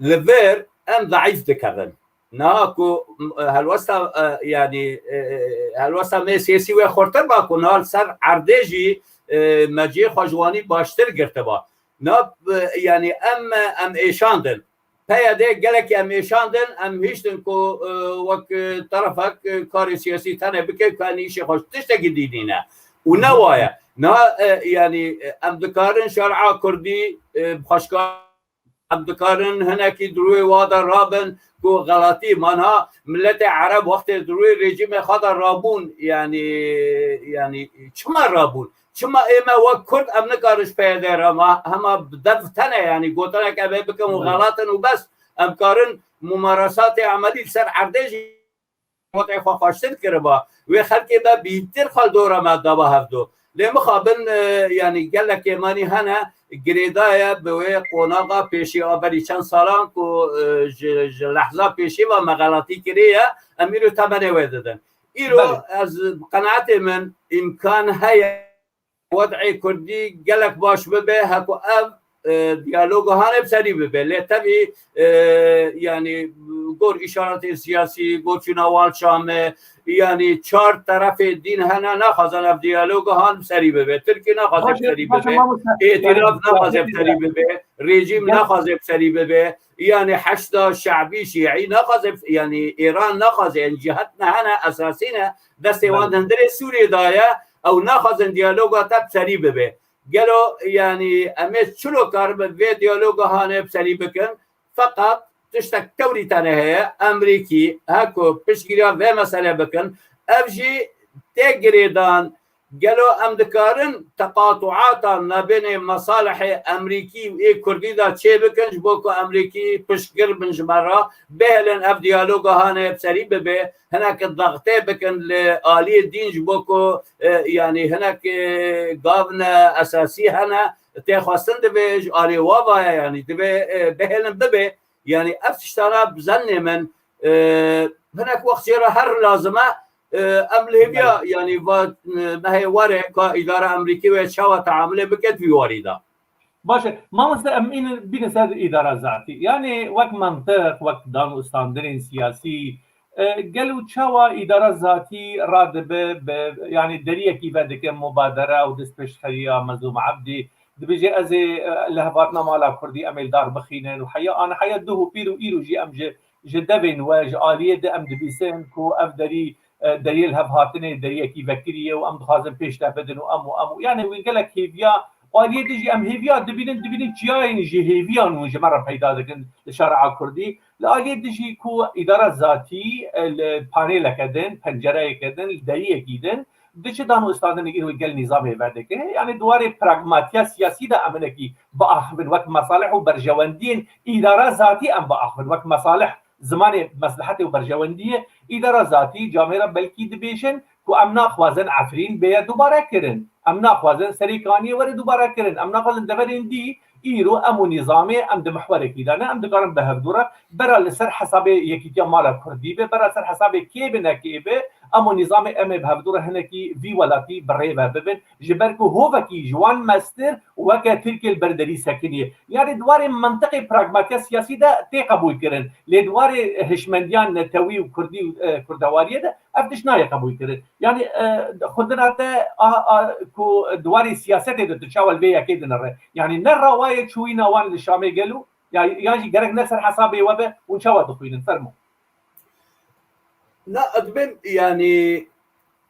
Li vir em zeîf dikevin. Niha ku, e, helwesta, e, yanî, e, e, helwesta me siyasî wê xurtir ba ku niha li ser erdê jî, e, me cihê xwe ji wanî baştir girtiba. Niha, e, yanî em, em êşandin. P Y D gelekî em êşandin, em hiştin ku, e, wek, e, terefek, e, karê siyasî tenê bike ku em îşê xwe tiştekî dî nîne. Û ne waye. Niha, e, yanî, e, em dikarin şer'a Kurdî, e, bi xweşka-, em dikarin hinekî di rûyê wa de rabin ku xelatî, ma niha miletê Ereb wextê di rûyê rejîmê xwe de rabûn, yanî, yanî çima rabûn? Çima ê me wek Kurd em nikarin ji P Y D re ma hema bi dev tene, yanî gotinek em ê bikin û xelat in û bes, em karin mumaresatê emelî li ser erdê jî wetê xwe xweştir kiriba. Wê xelkê me bîtir xwe li dora me daba hevdo. Lê mixabin, e, yanî gelekê me nî hene girêdaye bi wê qonaxa pêşî a berî çend salan ku, e, ji, ji lehza pêşî ve me xelatî kiriye, em îro temenê wê didin. Îro Belê. ez bi qenaetê min îmkan heye wed'ê Kurdî gelek baş bibe, heko ev, e, diyaloga hane bi serî bibe. Lê tevî, e, yanî gor îşaretê siyasî, gor çûna wan Şamê, yanî çar terefê dîn hene, naxwazin ev diyaloga han bi serî bibe. Tirkî naxwaze bi Baş e, serî baş e, bibe. Mamoste. Yanî, Êtîlaf naxwaze bi serî bibe. Rejîm Gel- naxwaze bi serî bibe. Yanî Heşda Şe'bî Şîî naxwaze, yanî Îran naxwaze, yanî cihet me hene esasî ne, destê wan Belê. di hundirê Sûriyê de ye, ew naxwazin diyaloga te bi serî bibe. Gelo, yanî em ê çilo karibin vê diyaloga hanê bi serî bikin? Feqet tiştek tewrî tene heye, Emerîkî, heko piştgiriya vê mesele bikin, ev jî tê girêdan. Gelo em dikarin teqatuata nabênê mesalihê Emerîkî û ê Kurdî de çêbikin, ji bo ku Emerîkî piştgir bin ji me re, bihêlin ev diyaloga hanê bi serî bibe, hinek daxtê bikin li aliyê dîn, ji bo ku, e, yanî hinek, e, gavne esasî hene, tê xwestin divê ji aliyê wa vaye, yanî divê, e, bihêlin bibe. Yanî ev tiştana bi zennê min, e, hinek wext jê re her lazim e, e, em li hêviya, Belê. yanî va, e, mehê were ka îdara Emerîkî wê çawa teamulê bike di vî warî de. Baş e. Mamoste, em înin bînin ser îdara zatî. Yanî wek mentiq, wek dan û standinên siyasî, e, gelo çawa îdara zatî radibe bi, yanî deriyekî vedike mubadere û destpêşxeriya Mezlûm Ebdî, dibêje ez ê, e, li hevatina mala Kurdî em ê li dar bixînin û heya an heya duh û pîr û îro jî em ji Ji devên we, ji aliyê de em dibîsin ku ev derî, e, deriyê li hev hatinê deriyekî vekirî ye û em dixwazin pêş de bidin û em û em û. Yani wî gelek hêviya, aliyê de jî em hêviya dibînin, dibînin çiyayên ji hêviyan hûn ji me re peyda dikin li şare'a kurdî. Li aliyê de jî ku îdara zatî, e, li panêleke din, pencereyeke din, li deriyekî din, diçe dan û istandinê îro gel nîzamê vedike. Yani di warê pragmatiya siyasî de em hinekî biaxivin, wek mesalih û berjewendiyên îdara zatî em biaxivin, wek mesalih, zimanê meslihetê û berjewendiyê. Îdara zatî camêra belkî dibêjin ku em naxwazin Efrîn bêye dubare kirin. Em naxwazin Serê Kaniyê were dubare kirin. Em naxwazin deverên dî. Îro em û nîzamê em di mihwerekî de ne, em dikarin bi hevdû re, bera li ser hesabê Yekîtiya Mala Kurdî be, bera ser hesabê kê be ne kê be, em û nîzamê em ê bi hevdû re hinekî vî welatî bi rê ve bibin, ji ber ku hovekî ji wan mestir weke Tirkiyê li ber derî sekiniye. Yani di warê mentiqê pragmatiya siyasî de tê qebûl kirin. Lê di warê hişmendiya netewî û kurdî û, e, kurdewariyê de ev tişt nayê qebûl kirin. Yani, e, xwendina te a, a, ku di warê siyasetê de tu çawa li vê yekê dinere? Yani ne rawayê çûyîna wan li Şamê gelo, ya, yan jî gerek ne ser hesabê we be, hûn çawa dixwînin? Fermo. Na, ez dibêm, yani,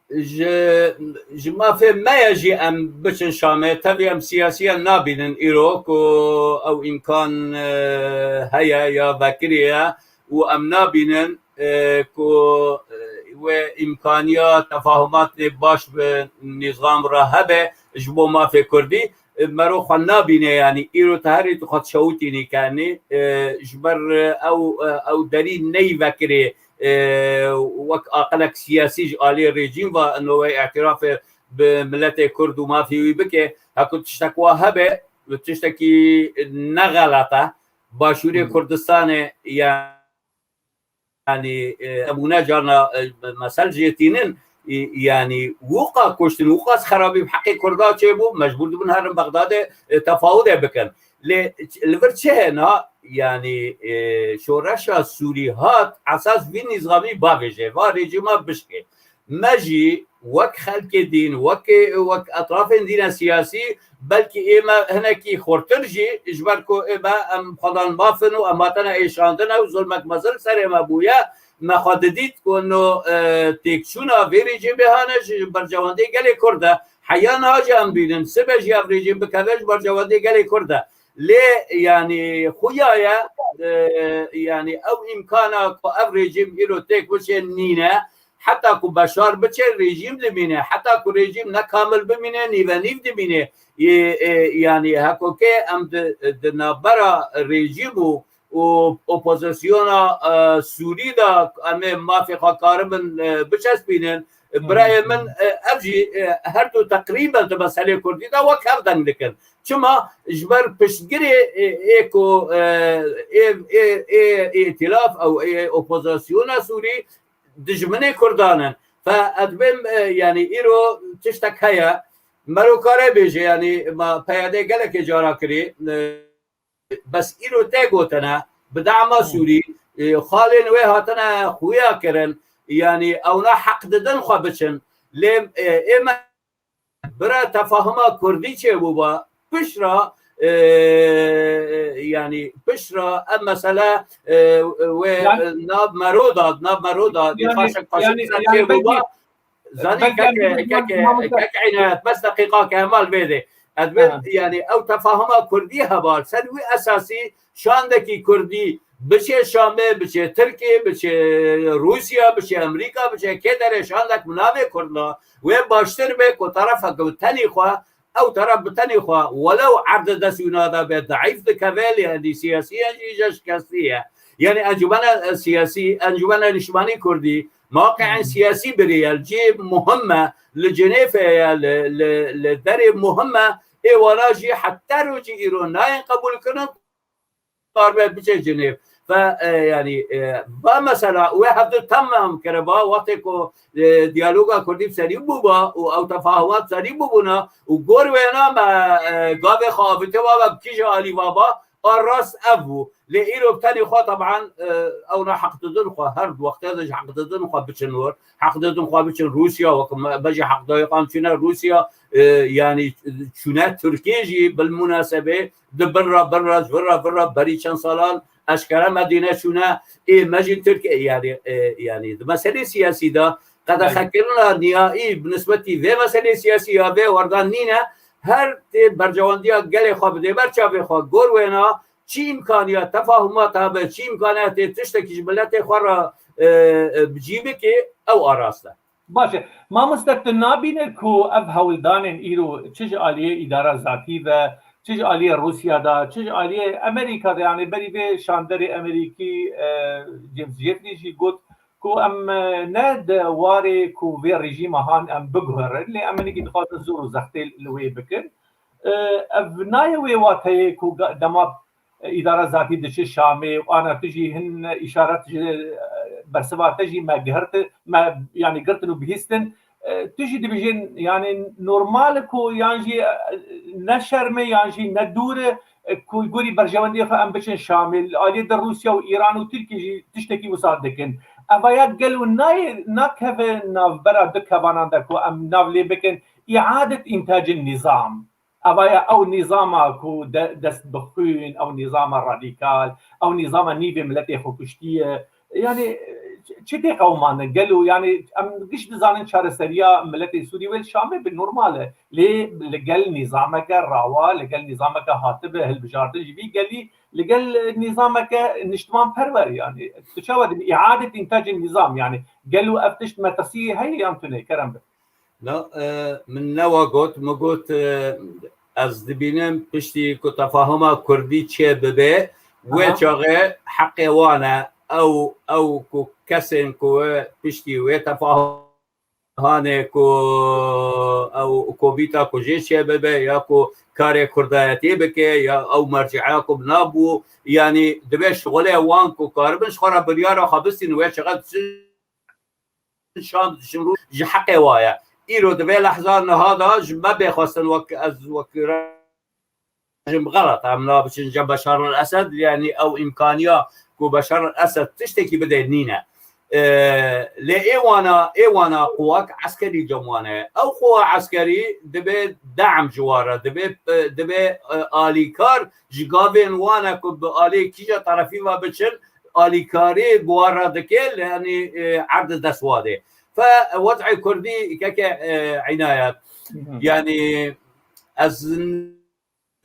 ji, ji mafê me ye jî em biçin Şamê. Tevî em siyasiyan nabînin îro ku ew îmkan, e, heye ya vekirî ye û em nabînin, e, ku, e, wê îmkaniya tefahumatê baş bi nîzam re hebe ji bo mafê kurdî. E, mero xwe nabîne, yanî îro te herî tu xwe dişewitînî kenî, e, ji ber, e, ew, e, ew derî neyî vekirê, e, wek aqilek siyasî ji alî rejîm ve no wê îtirafê bi miletê kurd û mafê wî bike. Heku tiştek wa hebe, tiştekî ne xelet e. Başûrê Kurdistanê, yanî, e, nemûne carna, e, mesel jê tînin, e, yanî, wûqa kuştin, wûqas xerabî bi heqê Kurda çêbû, mecbûr dibin herin Bexdadê, e, tefawidê bikin. Lê li vir çi hena, yanî, e, şoreşa Sûrî hat, esas vî nîzamî bavêje, va rejîma bişkê. Me jî wek xelkê dîn, wek, wek etrafên dîne siyasî, belkî ê me hinekî xurtir jî, ji ber ku ê me em xwedan maf in û em hatine êşandine û zulmek mezin li serê me bûye, me xwe didît ku no, e, têkçûna vê rejîmê hane ji berjewendê gelê Kurd e. Heya niha jî em dibînin, sibe jî ev rejîm bikeve ji berjewendê gelê Kurd e. Lê, yanî, xuya ye, e, yanî, ew îmkana ku ev rejîm îro têk biçe nîne, heta ku Beşar biçe, rejîm dimîne, heta ku rejîm ne kamil bimîne, nîvenîv dimîne. Ê, e, yanî, heko ke em di, di navbera rejîm û, û opozisyona, e, Sûrî de em ê mafê xwe karibin, e, biçespînin, birayê min, e, ev jî, e, her du teqrîben di meselê Kurdî de wek hev deng dikin. Çima? Ji ber piştgirê, e, ê ku, e, ê, ê, ê, ê îtîlaf ew ê opozisyona Sûrî dijminê Kurdan in. Fe ez dibêm, e, yanî îro tiştek heye. Mero kare bêje, yanî ma P Y D gelekê cara kirî, e, bes îro te gotine, bi dema Sûrî, e, xalên wê hatine xuya kirin, yanî ewna heq didin xwe biçin. Lê, e, ê me bira tefahuma Kurdî çêbûba, pişra, e, yanî pişra ev mesele, e, wê, yanî, e, nav mero da, nav mero da, yanî, xaşek xaşek yanî, ser yanî çêbûba. Belkî, Zanî belkî keke, em keke, keke Înayet, bes deqîqa ke hemal vê de. Ez bê, Ha. yanî ew tefahuma Kurdî heval, ser wî esasî şandekî Kurdî biçe Şamê, biçe Tirkiyê, biçe Rûsya, biçe Amerîka, biçe kê derê şandek bi navê Kurd la, wê baştir be ku terefek bi tenî xwe, ew teref bi tenî xwe, welew erdê dest wî nade be, deîf dikeve, lê hendî siyasiyan jî îja şikestî ye. Yanî encûmena, e, siyasî, encûmena niştimanî Kurdî, mewqeên siyasî birî ye, cihê muhim e, li Cenêfê ye, li, li, li derê muhim e, ê wana jî heta rojî îro nayên qebûlkirin, karibe biçe Cenêf. Ve, e, yanî, e, va mesela, wê hevdu temam kiriba, wextê ku, e, diyaloga Kurdî bi serî bûba û ew tefahumat serî bûbûna û gor wêna me, e, gavê xwe avitiba ve bi kîja alî va ba, a rast ev bû. Lê îro bi tenê xwe, teban, e, ewna heq didin xwe, her du wextê de ji heq didin xwe biçin wir, heq didin xwe biçin Rûsya, wek me, me jî heq dayê qan çûne Rûsya, e, yanî çûne Tirkiyê jî bil munasebê di birra, birra, ji virra, virra berî çend salan, eşkere Medîne çûne, ê me jî Tirkiye, yanî, e, yanî di meselê siyasî de qedexekirina nihayî bi nisbetî vê meselê siyasî ya vê werdan nîne, her tê berjewendiya gelê xwe bidê ber çavê xwe, gor wêna çi îmkaniya tefahûmat hebe, çî îmkaniya tê tiştekî ji miletê xwe re, e, e, bi cî bike, ew arast e. Baş e. Mamoste, tu nabîne ku ev hewldanên îro çi ji aliyê îdara zatî ve, çi ji aliyê Rûsya de, çi ji aliyê Amerîka de, yanî berî vê şanderê Amerîkî, e, James Jeffrey jî got ku em, e, ne di warê ku vê rejîma han em biguherin, lê em hinekî dixwazin zor û zextê li wê bikin. E, ev nayê wê wateyê ku ga-, dema îdara zatî diçe Şamê û ana tu jî hin îşaret ji, e, bersiva te jî me gihirti, me, yanî, girtin û bihîstin. E, tu jî dibêjin, yanî, normal e ku yan jî, e, ne şerm e yan jî ne dûr e, e, ku gorî berjewendiyê xwe em biçin Şamê. Li aliyê de Rûsya û Îran û Tirkiye jî tiştekî wisa dikin. Eva ya gelo nayê, nakeve navbera du kevanan de ku em nav lê bikin, îadet întacin nîzam. Eva ya ew nîzama ku de-, dest bi xwîn, ew nîzama radîkal, ew nîzama nîvê miletê xwe kuştiye. Yanî, çi tê qewimandin? Gelo, yanî, em giş dizanin çareseriya miletê Sûrî wê li Şamê bi normal e. Lê li gel nîzameke rawa, li gel nîzameke hatibe hilbijartin ji vî gelî, li gel nîzameke niştimanperwer, yanî, tu çawa dibî? Îadet întacê nîzam, yanî, gelo ev tişt metirsî heye yan tune? Kerem be. Na, e, min newa got, min got, e, ez dibînim piştî ku tefahuma kurdî çê bibe, wê Aha. çaxê heqê wan e, ew, ew ku kesên ku piştî wê tefahumanê ku ew komîta ku jê çê bibe, ya ku karê kurdayetî bike, ya ew merciya ku nabû, yanî divê şixulê wan ku karibin ji xwe re biryara xwe bistînin, wê çaxê diçin Şam, diçin rû, ji heqê wa ye. Îro di vê lehza niha de ji me bê xwestin, wek ez, wek rejîm xelet, em nabiçin cem Beşar el Esed, yanî ew îmkaniya ku Beşar el Esed tiştekî bide nîne. E, lê ê wana, ê wana quwak eskerî cem wan e. Ew quwa eskerî dibe de'm ji wan re, dibe, e, dibe, e, alîkar ji gavên wan e ku bi alê kîja terefî ve biçin, alîkarî bi wan re dike, li, yanî, e, erd dest wa de. Fe wed'ê kurdî keke, e, Înayet. Hı hı. Yanî ez n-,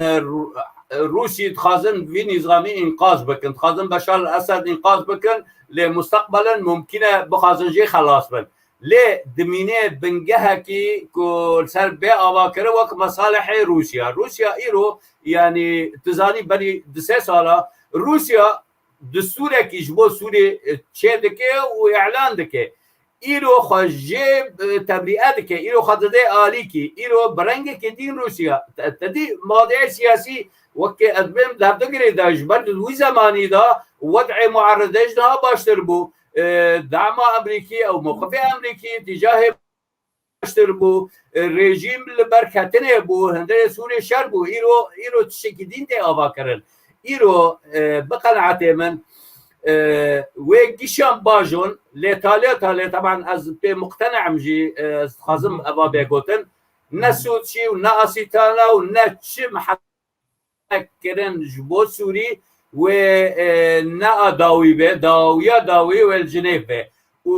Rû-, Rûsî dixwazin vî nîzamî înqaz bikin. Dixwazin Beşar el Esed înqaz bikin, lê mustaqbelen mumkîn e bixwazin jê xelas bin. Lê dimîne bingehekî ku li ser bê avakirin wek mesalihê Rûsya. Rûsya îro, yanî, tu zanî berî du sê sala Rûsya distûrekî ji bo Sûrê, e, çê dike û îlan dike. Îro xwe jê, e, tebrîe dike, îro xwe dide alîkî, îro bi rengekî din Rûsya. Te, te dî madeyê siyasî wekî ez bêm di hevdugirê de ji ber di wî zemanî de wed'ê mueridê ji niha baştir bû. E, dema Amerîkî ew mewqifê Amerîkî tîcahê baştir bû. E, rejîm li ber ketinê bû, hundirê Sûrê şer bû. Îro, îro tiştekî din tê avakirin. Îro, e, bi qenaetê min, e, wê gişan bajon, lê talê talê, teban ez pê muqtene'im jî, e, ez dixwazim eva bê gotin, ne Soçî û ne Asîtana û ne çi mihek kirin ji bo Sûrî wê, e, ne a dawî be, dawiya dawî wê li Cinêv be. Û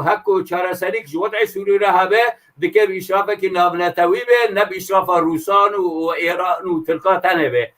heko çareserîk ji wed'ê Sûrî re hebe, dike bi îşrafekî navnetewî be, ne bi îşrafa Rûsan û, û Êran û Tirka tenê be.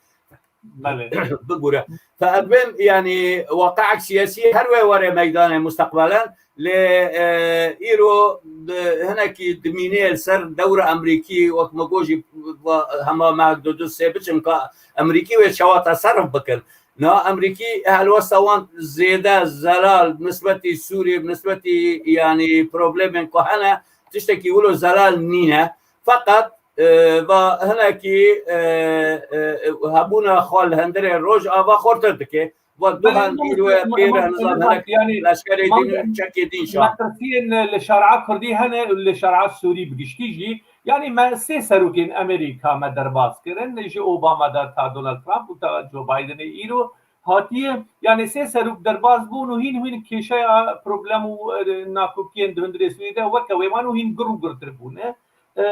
Belê. Bibûre. Fe ez bêm, yanî, waqe'ek siyasî her wê were meydanê mustaqbelen, lê, e, îro di, hinekî dimînê li ser dewra Amerîkî, wek me got jî, va-, hema mehek du du sê biçin ka Amerîkî wê çawa teserruf bikin. Na Amerîkî helwesta wan zêde zelal bi nisbetî Sûrî, bi nisbetî, yanî, problemên ku hene, tiştekî wilo zelal nîne. Feqet, e, va hinekî, e, e, hebûna xwe li hundirê Rojava xurtir dike. Wek Belê, duhan îro ye pêre nizam hinek yanî, leşkerê din û çekê din şa. Metirsiyên li şer'a Kurdî hene û li şer'a Sûrî bi giştî jî. Yanî me sê serokên Amerîka me derbas kirin. Ji Obama de ta Donald Trump û ta Joe Bidenê îro hatiye. Yanî sê serok derbas bûn û hîn hîn kêşeya problem û, e, nakokiyên di hundirê Sûrî de weke wê man û hîn gur û gurtir bûne. E,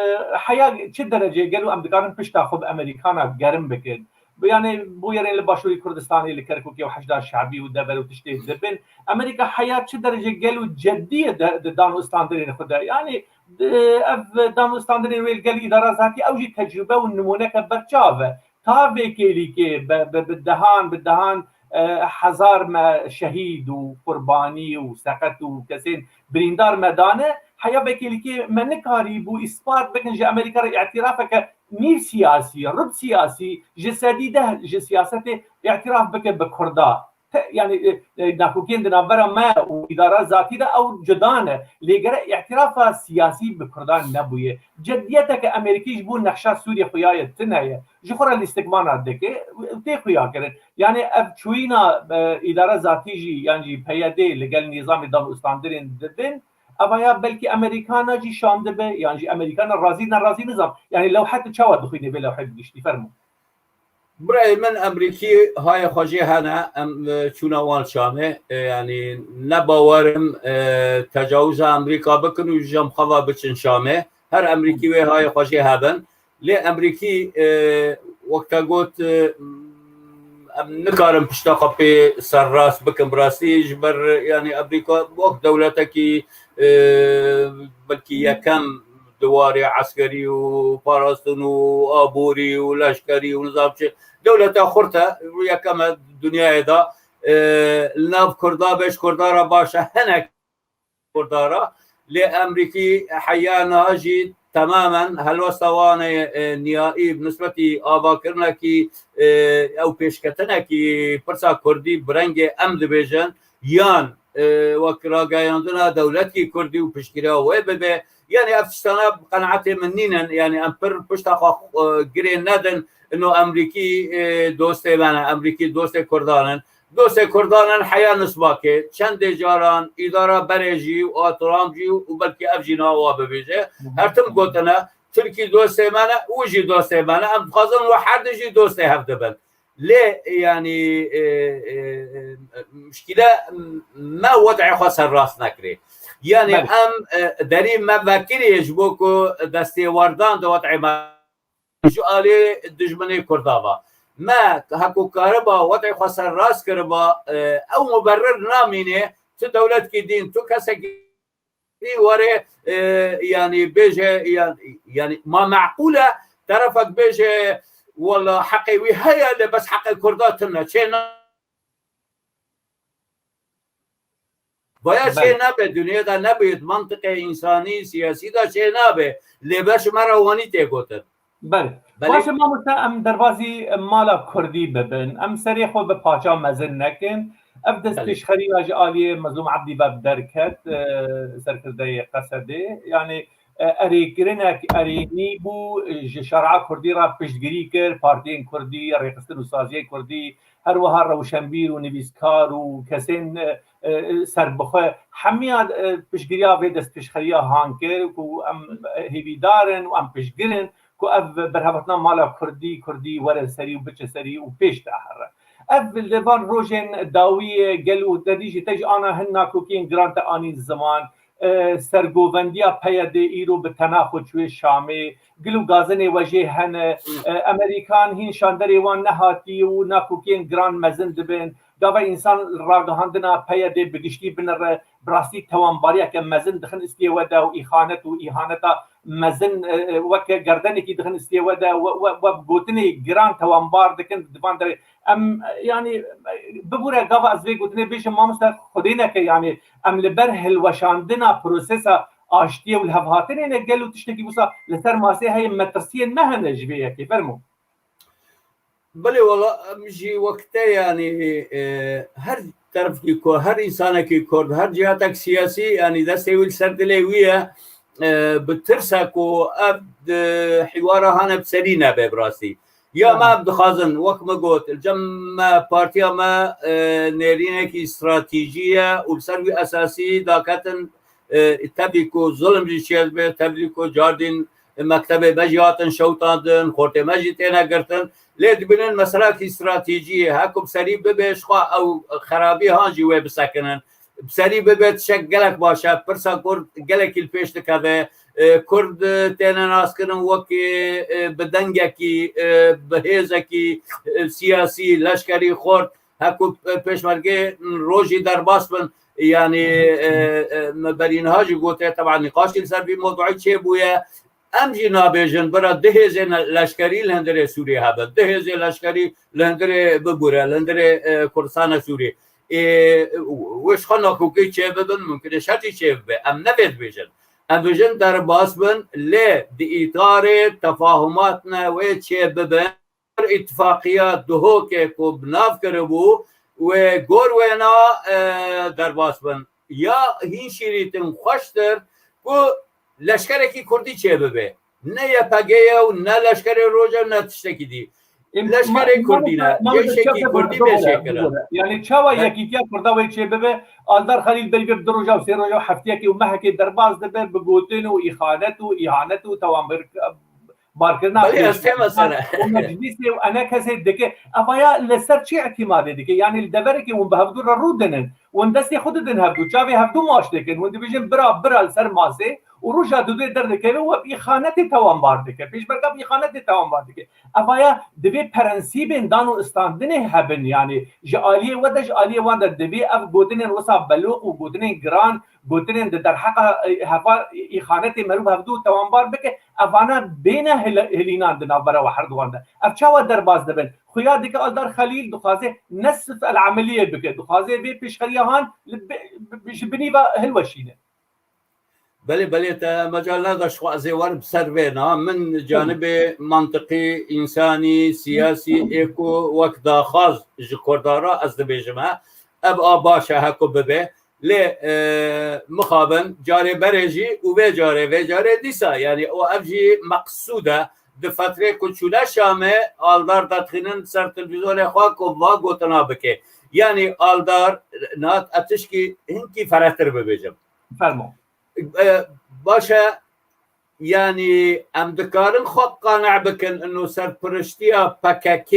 heya çi derecê gelo em dikarin pişta xwe bi Amerîkana gerim bikin? Yani bûyerên li Başûrî Kurdistanê li Kerkûkê û Heşda Şebî û dever û tiştê dibin. Amerîka heya çi derece gel û ceddiye de, di dan û standarên xwe de. Yani ev dan û standarên wê li gel îdara zatî ew jî tecrûbe û nimûneke berçav e. Ta vê kêlîkê bi, bi, bi dehan, bi dehan e, hezar me şehîd û qurbanî û seqet û kesên birîndar me dane. Heya vê kêlîkê me nikarîbû îspat bikin ji Amerîka re îtirafeke nîv siyasî, rib siyasî, ji sedî deh ji siyasetê îtiraf bike bi Kurda. Te, yani, e, e, nakokên di navbera me û îdara zatî de ew cuda ne. Lê gere îtirafa siyasî bi Kurdan nebûye. Ceddiyeteke Amerîkî ji bo nexşa Sûriyê xuya ye tune ye. Ji xwe re lîstikmana dike û tê xuya kirin. Yani ev çûyîna, e, îdara zatî jî, yan jî P Y D li gel nîzamê dan û standarên dibin, eva ya belkî Amerîkana jî şandibe, yan jî Amerîkana razî nerazî nizam. Yani lewhet çawa dixwînê vê lewhê bi giştî? Fermo. Birayê min, Emrîkî hayê xwe jê hene, em, e, çûna wan Şamê, e, yanî ne bawer im, e, tecawiza Emrîka bikin û ji em xwe ve biçin Şamê. Her Emrîkî wê hayê xwe jê hebin. Lê Emrîkî, e, wek te got, e, em nikarin pişta xwe pê serrast bikin, bi rastî ji ber, yanî Emrîka wek dewletekî, e, belkî yekem di warê eskerî û parastin û aborî û leşkerî û nizam çi, dewleta xurt e, yekem e dinyayê de, e, li nav Kurda be, ji Kurda re baş e, hinek Kurda re. Lê Emrîkî heya niha jî temamen helwesta wan e, e, nihaî bi nisbetî avakirinekî, e, ew pêşketinekî pirsa Kurdî bi rengê em dibêjin, yan, e, wek rageyandina dewletkî Kurdî û piştgiriya wê bibe. Yanî ev tiştana bi qenaetê min nînin. Yanî em pir pişta xwe, e, girê nedin. Ino Emrîkî, e, dostê me ne. Emrîkî dostê Kurdan in. Dostê Kurdan in heya nisbakê. Çendê caran îdara berê jî û a Trump jî û belkî ev jî niha wa bibêje. Hı hı. Her tim gotine, Tirkî dostê me ne, û jî dostê me ne. Em dixwazin we her du jî dostê hev dibin. Lê, yanî, e, e, e, muşkîle me wed'ê xwe serrast nekirê. Yanî Belê. em, e, derî me vekirî ji bo ku destêwerdan di wed'ê me ji alî dijminê Kurda ve. Me heko kariba wed'ê xwe serrast kiriba, e, ew muberrir namîne tu dewletkî dîn, tu kesekî were, e, yanî bêje, yan-, yanî ma meqûl e terefek bêje, wela heqê wî heye, lê bes heqê Kurda tune. Çê na-, vaya çê Belê. nabe, dinyê de nebêt, mantiqê însanî, siyasî de çê nabe. Lê beş me re wanî tê gotin. Belê. Belê. Baş e mamoste, em derbazî mala Kurdî bibin. Em serê xwe bi parça mezin nekin. Ev Belê. destpêşxeriya ji aliyê Mezlûm Ebdî ve derket, e, serkirdeyê Qesedê. Yani, e, erêkirinek erênî bû, ji şer'a Kurdî re piştgirî kir, partiyên Kurdî, rêxistin û saziyên Kurdî, her wiha rewşenbîr û nivîskar û kesên, e, e, serbixwe, hemiya, e, piştgiriya vê destpêşxeriya han kir ku em, e, hêvîdar in û em piştgir in ku ev berhevatina mala Kurdî, Kurdî were serî û biçe serî û pêş de here. Ev li van rojên dawiyê gel û te dî jî te jî ana hin nakokiyên giran te anîn ziman, e, sergovendiya P Y D îro bi tena xwe çûyê Şamê, gil û gazinê we jê hene, e, Amerîkan hîn şanderê wan nehatî û nakokiyên giran mezin dibin. Gava însan ragihandina P Y D bi giştî binire, bi rastî tewanbariyeke mezin dixin istiyê we de û îxanet û îhaneta mezin, e, e, weke gerdenekî dixin istiyê we de, we, we, we bi gotinê giran tewanbar dikin di van derê. Em, e, yanî, e, bibûre gava ez vê gotinê bêjim, mamoste, Xwedê neke, yanî em li ber hilweşandina prosesa aştiyê û lihevhatinê ne, gel û tiştekî wisa li ser masê heye, metirsiyên me hene ji vê yekê. Fermo. Belê wala, em jî wek te, yanî, e, her terefkî ku, her însanekî Kurd, her cihatek siyasî, yanî destê wî li ser dilê wî ye, e, bi tirsa ku ev di hîwara hane bi serî nebe bi rastî. Ya Aha. me ev dixwazin, wek min got, li cem me, partiya me, e, nêrînekî stratejî ye û li ser wî esasî daketin, e, tevî ku zulm jî çêdibe, tevî ku cardîn mektebê me jî hatin şewtandin, xortê me jî têne girtin. Lê dibînin meselekî stratejî ye. Heku bi serî bibe, ji xwe ew xerabî han jî wê bisekinin. Bi serî bibe tiştek gelek baş e. Pirsa Kurd gelekî li pêş dikeve. E, Kurd, e, têne naskirin wekî, e, bi dengekî, e, bi hêzekî, e, siyasî, leşkerî xurt, heku, e, pêşmergê rojî derbas bin. Yanî, e, e, me berî niha jî gote, teba nîqaşî li ser vî mewduî çêbûye. Em jî nabêjin bira du hêzên leşkerî li hundirê Sûriyê hebe. Du hêzê leşkerî li hundirê bibûre, li hundirê, e, Kurdistana Sûriyê. Ê, wê ji xwe nakokî çêbibin, mumkin e şer jî çêbibe. Em ne vê dibêjin. Em dibêjin derbas bin, lê di îtarê tefahumat ne wê çêbibin. Îtifaqiya Duhokê ku bi nav kiribû, wê gor wêna, e, derbas bin. Ya hîn şîrîtin xweştir ku leşkerekî Kurdî çêbibe. Ne Y P G ye û ne leşkerê Rojava ne tiştekî dî. Ê, Leşkerê ma-, Kurdî ne, ma-, ma-, ceyşekî çawa Kurdî bê çêkirin. Yani çawa He. Yekîtiya Kurda wê çêbibe? Aldar Xelîl berî vê bi du roja û sê roja û heftiyekê û mehekê derbas dibe, bi gotin û îxanet û îhanet û tewanbir-, barkirina Belê, ez pêşmerge tême sere. û meclîsê û enekesê dike. Evaya li ser çi îtîmadê dike? Yani li deverekê hûn bi hevdû re rû dinin. Hûn destê xwe didin hevdû, çavê hevdû maç dikin. Hûn dibêjin bira, bira li ser masê û roja dudê derdikeve û bi îxanetê tewanbar dike. Pêşmerga bi îxanetê tewanbar dike. Evaya divê prensîbên dan û istandinê hebin, yani ji aliyê we de, ji aliyê wan de divê ev gotinên wisa beloq û gotinên giran, gotinên di derheqa, e, heva îxanetê merûv hevdû tewanbar bike, evana bêne hil-, hilînan di navbera we herduwan de. Ev çawa derbas dibin? Xuya dike Aldar Xelîl dixwaze nesf el emeliyê bike, dixwaze vê pêşxeriya han li bi-, bi-, ji binî ve hilweşîne. Belê, belê, te mecal neda ji xwe ez ê werim ser vê na. Min canibê mantiqî, însanî, siyasî ê ku wek daxwaz ji Kurdan re ez dibêjim he. Ev a baş e, heko bibe. Lê, e, mixabin carê berê jî û vê carê, vê carê dîsa, yani o ev jî meqsûd e. Di fetrê ku çûne Şamê, Aldar dadixînin ser televîzyonê xwe ku va gotina bike. Yani Aldar, nat etişkî hinkî ferehtir bibêjim. Fermo. E, baş e, yani em dikarin xwe qane bikin ino serpiriştiya P K K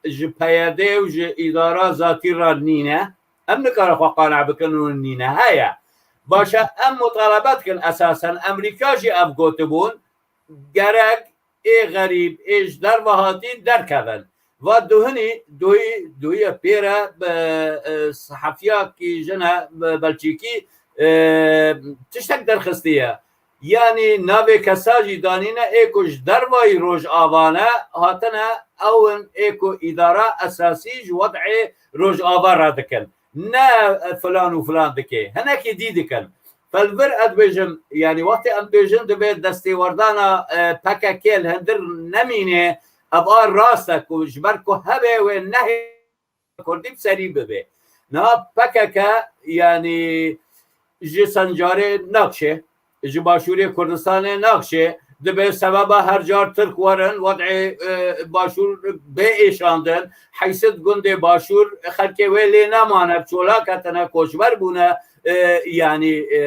ji P Y D û ji îdara zatî re nîne. Em nikarin xwe qane bikin û nîne. Heye. Baş e, em mutalebe dikin esasen. Amerîka jî ev gotibûn, gerek ê xerîb, ê ji derve hatî derkevin. Va duhinî, duhî, duhiye pêre bi, e, sehefiyakî jine bi Belçîkî, e, tiştek derxistiye. Yanî navê kesa jî danîne ê ku ji dervayî Rojava ne hatine, ew in ê ku îdara esasî ji wed'ê Rojava re dikin. Ne filan û filan dike. Hinekî dî dikin. Felvir ez dibêjim, yani wextê em dibêjin divê destêwerdana, e, P K K li hundir nemîne, ev a rast e ku ji ber ku hebe wê nehê Kurdî bi serî bibe. Niha P K K yani ji Sencarê nakşe, ji Başûrê Kurdistanê nakşe, dibe sebeba her car Tirk werin, wed'ê, e, Başûr bê êşandin, heyşt gundê Başûr xelkê wê lê nemane, bi çolak ketine, koçber bûne, e, yani, e,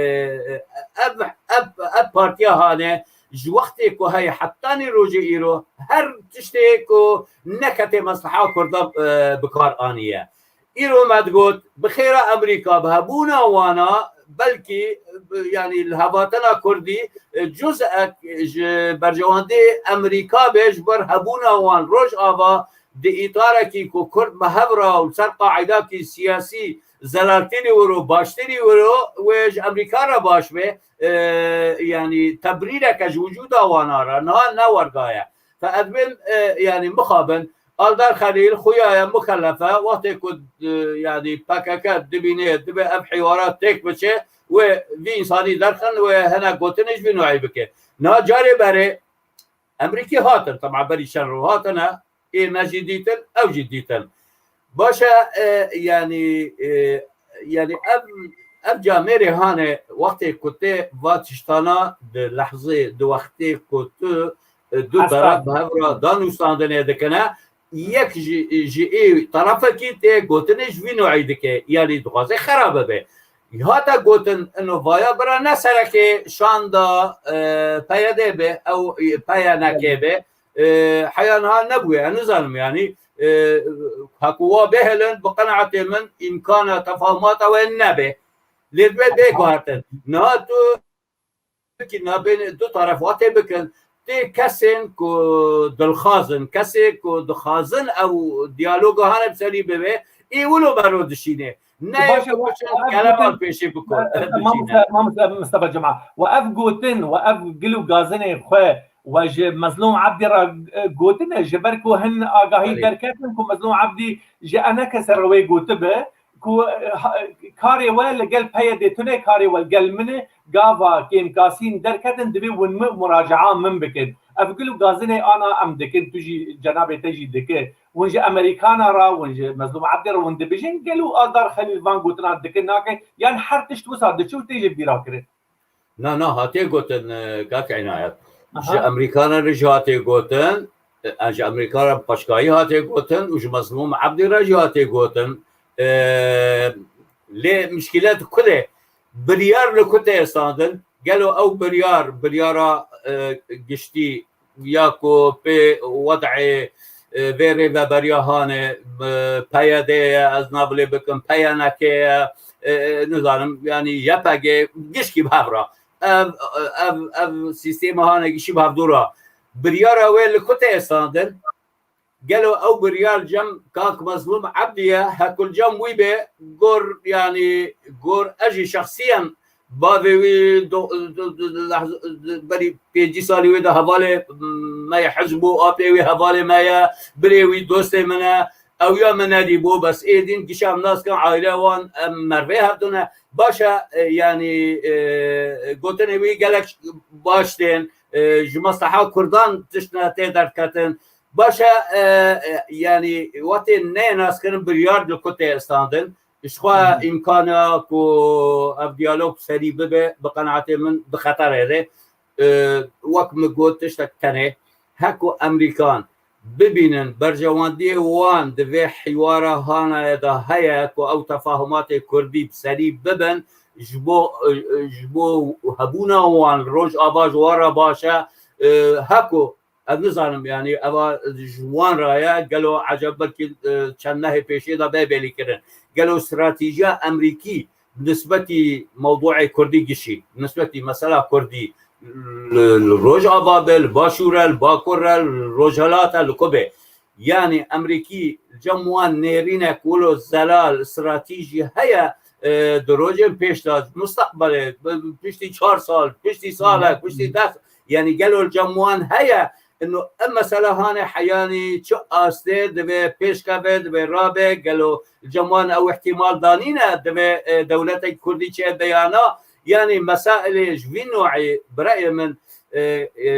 ev, ev, ev partiya hane, ji wextê ku heye hetanî rojê îro, her tiştê ku nekete mesleha Kurda, e, bi kar aniye. Îro me digot, bi xêra Amerîka, bi hebûna wana, belkî, e, yanî li hevatina Kurdî, e, cuzek ji berjewendê Amerîka be, ji ber hebûna wan Rojava di îtarekî ku Kurd bi hev re û ser qaîdakî siyasî zelaltirî wiro, baştirî wiro, wê ji Amerîka re baş be, e, yanî tebrîreke ji wicûda wana re, niha ne werga ye. Fe ez bêm, e, yanî mixabin, Aldar Xelîl xuya ye, mixelef e, wextê ku, e, yanî P K K dibîne, dibe ev hîwara têk biçe, wê vî însanî derxin, wê hinek gotinê ji vî nûeyî bike. Niha carê berê Amerîkî hatin, teba berî çend roj hatine, ê me jî dîtin, ew jî dîtin. Baş e, e, yanî, e, yanî ev, ev camêrê hane wextê ku tê va tiştana di lehzê, di wextê ku tu, e, du Hestan. Taraf bi hev re danûstandinê dikine, yek ji, ji ê tarafekî tê gotinê ji vî nûeyî dike, yanî dixwaze xera bibe. Hate gotin, ino vaya bira ne serekê şanda, e, P Y D be, ew, e, P Y N K be, e, heya niha nebûye, ez nizanim, yanî, e, heko wa bihêlin, bi qenaetê min îmkana tefahumata we nebe. Lê divê bê guhertin. Niha tu ki nabên du taref watê bikin. Tê kesên ku dilxwazin, kesê ku dixwazin ew diyaloga hane bi serî bibe, ê wilo bero dişîne. Ne Baş ku e, biçin ev keleman gotin, pêşî bikon, e, e, bicîne. Mamoste, Mamoste Mistefa Cuma, we ev gotin, we ev gil û gazinê xwe, we ji Mezlûm Ebdî re, e, gotine, ji ber ku hin agahî Belê. derketin ku Mezlûm Ebdî ji enekese re wê gotibe, ku, e, ha, karê we li gel P Y D tune, karê we li gel min e, gava kêmkasîn derketin, divê hûn min muracaa min bikin. Ev gil û gazinê ana em dikin, tu jî cenabê te jî dike. Hûn ji Amerîkana re, hûn ji Mezlûm Ebdî re hûn dibijin, gelo Aldar Xelîl van gotina dikin nake, yan her tişt wisa diçe û tê ji bîra kirin? Na, na, hatiye gotin, e, kak Înayet. Ji Aha. Amerîkana re jî hatiye gotin, e, ji Amerîka re paşkayî hatiye gotin û ji Mezlûm Ebdî re jî hatiye gotin. E, lê mişkîlet ku lê biryar li ku tê estandin? Gelo ew biryar, biryara, e, giştî ya ku pê wed'ê, e, vê rêveberiya hane, e, P Y D ye, ez navilê bikim, P Y N K ye, e, e, nizanim, yanî Y P G, gişkî bi hev re. Ev, ev, ev sîstêma hane gişî bi hevdû re. Biryara wê li ku tê estandin? Gelo ew biryar cem kak Mezlûm Ebdî ye, hekul cem wî be, gor, yanî, gor ez jî şexsiyen bavê wî do, do, do, lehz-, berî pêncî salî wê de hevalê me ye, hizb û apê wî hevalê me ye, birê wî dostê min e. Ew ya min nedîbû, bes êdîn gişa em nas dikin, aîleya wan, em mervê hevdû ne. Baş e, e, yanî, e, gotinê wî gelek baş tên, e, ji mesleha Kurdan tiştine tê derketin. Baş e, e, e, yanî, wextê neyê naskirin biryar li ku tê standin. Ji xwe Hı hı. îmkana ku ev diyalog serî bibe, bi qenaetê min di xeterê de. E, wek min got, tiştek tenê, heko Amerîkan bibînin berjewendiyê wan di vê hîwara hanaye de heye ku ew tefahumatê kurdî bi serî bibin, ji bo, e, ji bo hebûna wan li Rojava ji wan re baş e. E, heko Ez nizanim, yanî eva ji wan re ye, gelo eceb belkî, e, çend mehê pêşê de bê bêlîkirin. Gelo stratejiya Amerîkî bi nisbetî mewdûê Kurdî gişî, bi nisbetî mesela Kurdî li, li Rojava be, li Başûr e, li Bakur e, li Rojhilat e, li ku be. Yanî Amerîkî cem wan nêrînek wilo zelal stratejî heye, e, di rojên pêş de, mustaqbelê, bi, bi, piştî çar sal, piştî salek, Hı hı. piştî deh, yanî gelo cem wan heye, ino em mesela hane heyanî çi astê divê pêşkeve, divê rabe, gelo cem wan ew îhtîmal danîne, divê, e, dewletek Kurdî çê beyana, yanî mesailê ji vî no'î birayê min, e, e,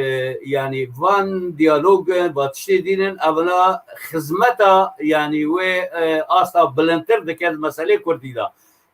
yanî van diyalogin, va tiştê dînin, evna xizmeta, yanî wê, e, asta bilindtir dike di meselê Kurdî de.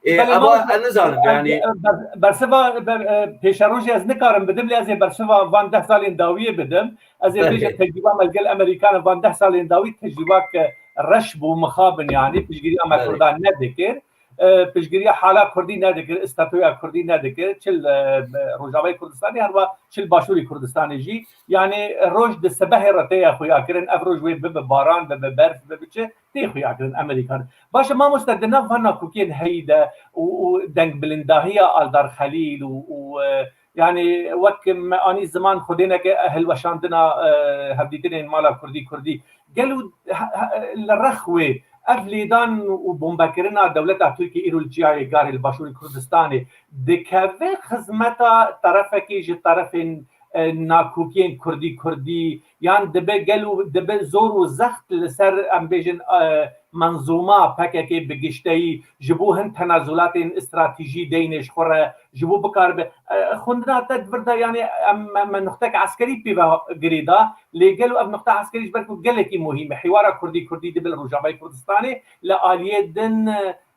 E, Belê, eva mamoste, ez nizanim, e, yanî e, ber-, bersiva, ber-, e, pêşerojê ez nikarim bidim, lê ez ê bersiva van deh salên dawiyê bidim. Ez ê Belê. bêjim tecrûba me li gel Amerîkan van deh salên dawî tecrûbak, e, reş bû, mixabin, yanî piştgiriya me Belê. Kurdan nedikir. E, piştgiriya hala Kurdî nedikir, statûya Kurdî nedikir, çi li, e, Rojavayê Kurdistanê herwa çi li Başûrê Kurdistanê jî. Yanî roj di sibehê re têye xuyakirin, ev roj wê bibe baran, bibe berf, bibe çi, tê xuyakirin Amerîkan. Baş e mamoste, di nav van nakokên heyî de û, û dengbilindahiya Aldar Xelîl û, û, e, yanî wek me anî ziman xwedêneke hilweşandina, e, hevdîtinên mala Kurdî Kurdî. Gelo he-, he-, li rex wê ev lêdan û bombekirina dewleta Tirkiyê îro li Çiyayê Garê li Başûrê Kurdistanê dikeve xizmeta terefekê ji terefên, e, nakokiyên Kurdî Kurdî, yan dibe gelo dibe zor û zext li ser, em bêjin, e, menzûma P K K bi gişteyî ji bo hin tenazulatên stratejî deynê ji xwe re ji bo bikaribe, e, xwendina te di vir de, yanî em, me, me nuxtek eskerî pê ve girê da, lê gelo ev nuxta eskerî ji ber ku gelekî muhîm e. Hîwara Kurdî Kurdî dibe li Rojavayê Kurdistanê, li aliyê din,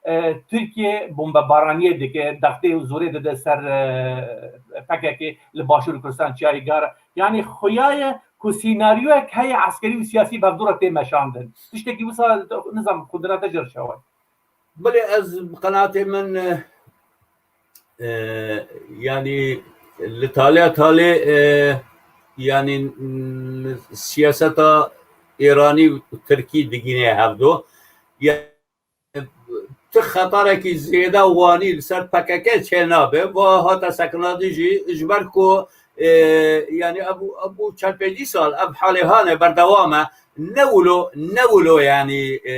e, Tirkiye bombebaraniyê dike, dextê û zorê dide ser, e, P K K li Başûrê Kurdistan, Çiyayê Gar. Yanî xuya ye ku sînaryoyek heye eskerî û siyasî bi hevdû re tê meşandin. Tiştekî wisa, nizam, xwendina te jê re çawa ye? Belê, ez bi qenaatê min, e, e, yanî li taliya talê, e, yanî, mm, siyaseta Îranî û Tirkî digîne hevdo. Ya, e, tu xetarekî zêde wanî li ser P K K çênabe. Va hate sekinandî jî ji ber ku, e, yanî ev, ev çar pêncî sal ev halê hane berdewam e. Ne wilo, ne wilo yanî, e,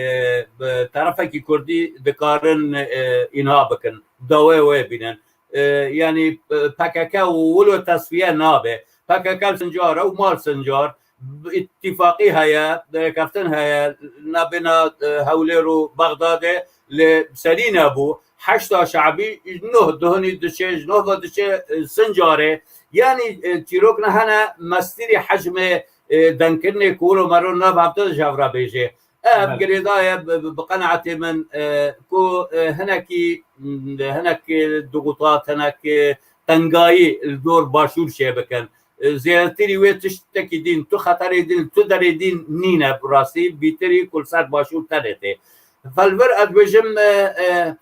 bi terefekî kurdî dikarin, e, înha bikin, dawê wê bînin. E, yanî, e, P K K wilo tesfiye nabe. P K K sincar e û mal sincar. Îtîfaqî heye, rêkeftin heye nabêna, e, Hewlêr û Bexdadê. Lê serî nebû. Heşta şabî ji nuh duhunî diçe, ji nuh ve diçe, e, sincarê. Yanî, e, çîrok ne hene mestirî hecmê, e, dengkirinê ku wilo mero nav hevde ji hev re bêje. Ev girêdaye bi, bi, bi qenaetê min, e, ku, e, hinekî, m, hinek, e, digutat, hinek, e, tengayî li dor başûr çêbikin. E, zêdetirî wê tiştekî din, tu xeterê din, tu derê din nîne bi rastî, bîtirî ku li ser başûr tenê tê. Felvir ez dibêjim, e, e,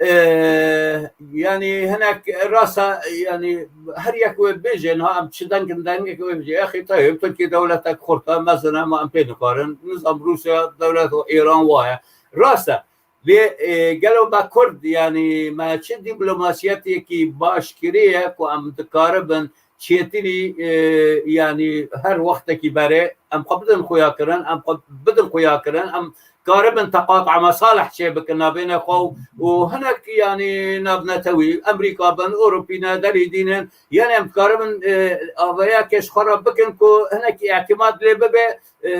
e, yanî hinek rasa, yanî her yek wê bêje, niha em çi dengin dengek wê bêje. Exî tayê, Tirkiye dewletek xurt e, mezin e, ma em pê nikarin. Nizam Rûsya dewlet û Îran waye. Rast e. Lê, e, gelo me Kurd, yanî me çi dîplomasiyetêkî baş kiriye ku em dikaribin çêtirî, e, yanî her wextekî berê em xwe bidin xuyakirin, em xwe bidin xuyakirin, em karibin teqata mesalih çêbikin nabêne xwe û, û hinek yanî navnetewî, Amerîka bin, Ewropî ne, derî dînin, yanî em dikaribin, e, avayeke ji xwe re bikin ku hinekî îtîmat lê bibe, e,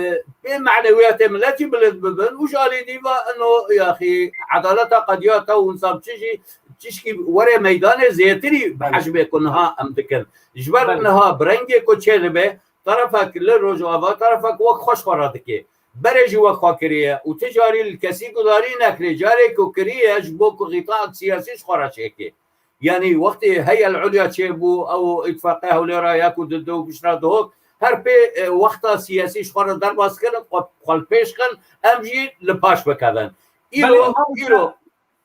pê manewiyatê miletî bilind bibin û ji alî dî ve ino yaxî edaleta qediya te û nizam çi jî tişkî were meydanê zêtirî bi hecmê ku niha em dikin. Ji ber niha bi rengê ku çêdibe, terefek li Rojava, terefek wek xwe ji xwe re dike. Berê jî wek xwe kiriye û ti carî li kesî gudarî nekirê. Carê ku kiriye ji bo ku xîtak siyasî ji xwe re çêke. Yanî wextê Heyel Ulya çêbû, ew Îtifaqê Hewlêra ya ku di do gişt re dihok, her pê, e, wexta siyasî ji xwe re derbas kirin, xwe, xwe li pêş xin, em jî li paş bikevin. Îro, Belê, mamoste, îro,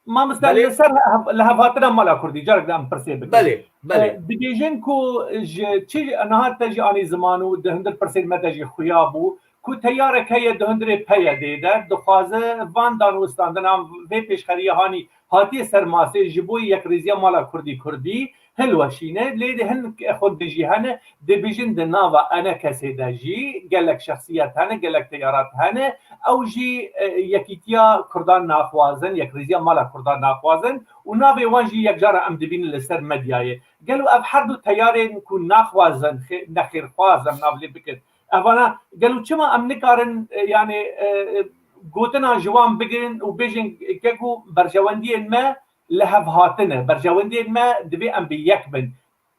mamoste, belê. Li ser hev-, li hevhatina mala Kurdî, carek de em pirsê bikin. Belê, belê. E, dibêjin ku ji çi niha te jî anî ziman û di hundir pirsên me de jî xuya bû, ku teyarek heye di hundirê P Y D'ê de, dixwaze van dan û standinan vê pêşxeriya hanî hatiye ser masê ji bo yekrêziya mala Kurdî Kurdî hilweşîne, lê di hin xwendin jî hene, dibêjin di nava E N K S'ê de jî gelek şexsiyet hene, gelek teyarat hene, ew jî, e, yekîtiya Kurdan naxwazin, yekrêziya mala Kurdan naxwazin û navê wan jî yek cara em dibînin li ser medyayê. Gelo ev her du teyarên ku naxwazin, xê-, nexêrxwaz em nav lê bikin, evana gelo çima em nikarin, e, yanî, e, e, gotina ji wan bigrin û bêjin ke ku berjewendiyên me li hev hatine, berjewendiyên me divê em bi yek bin.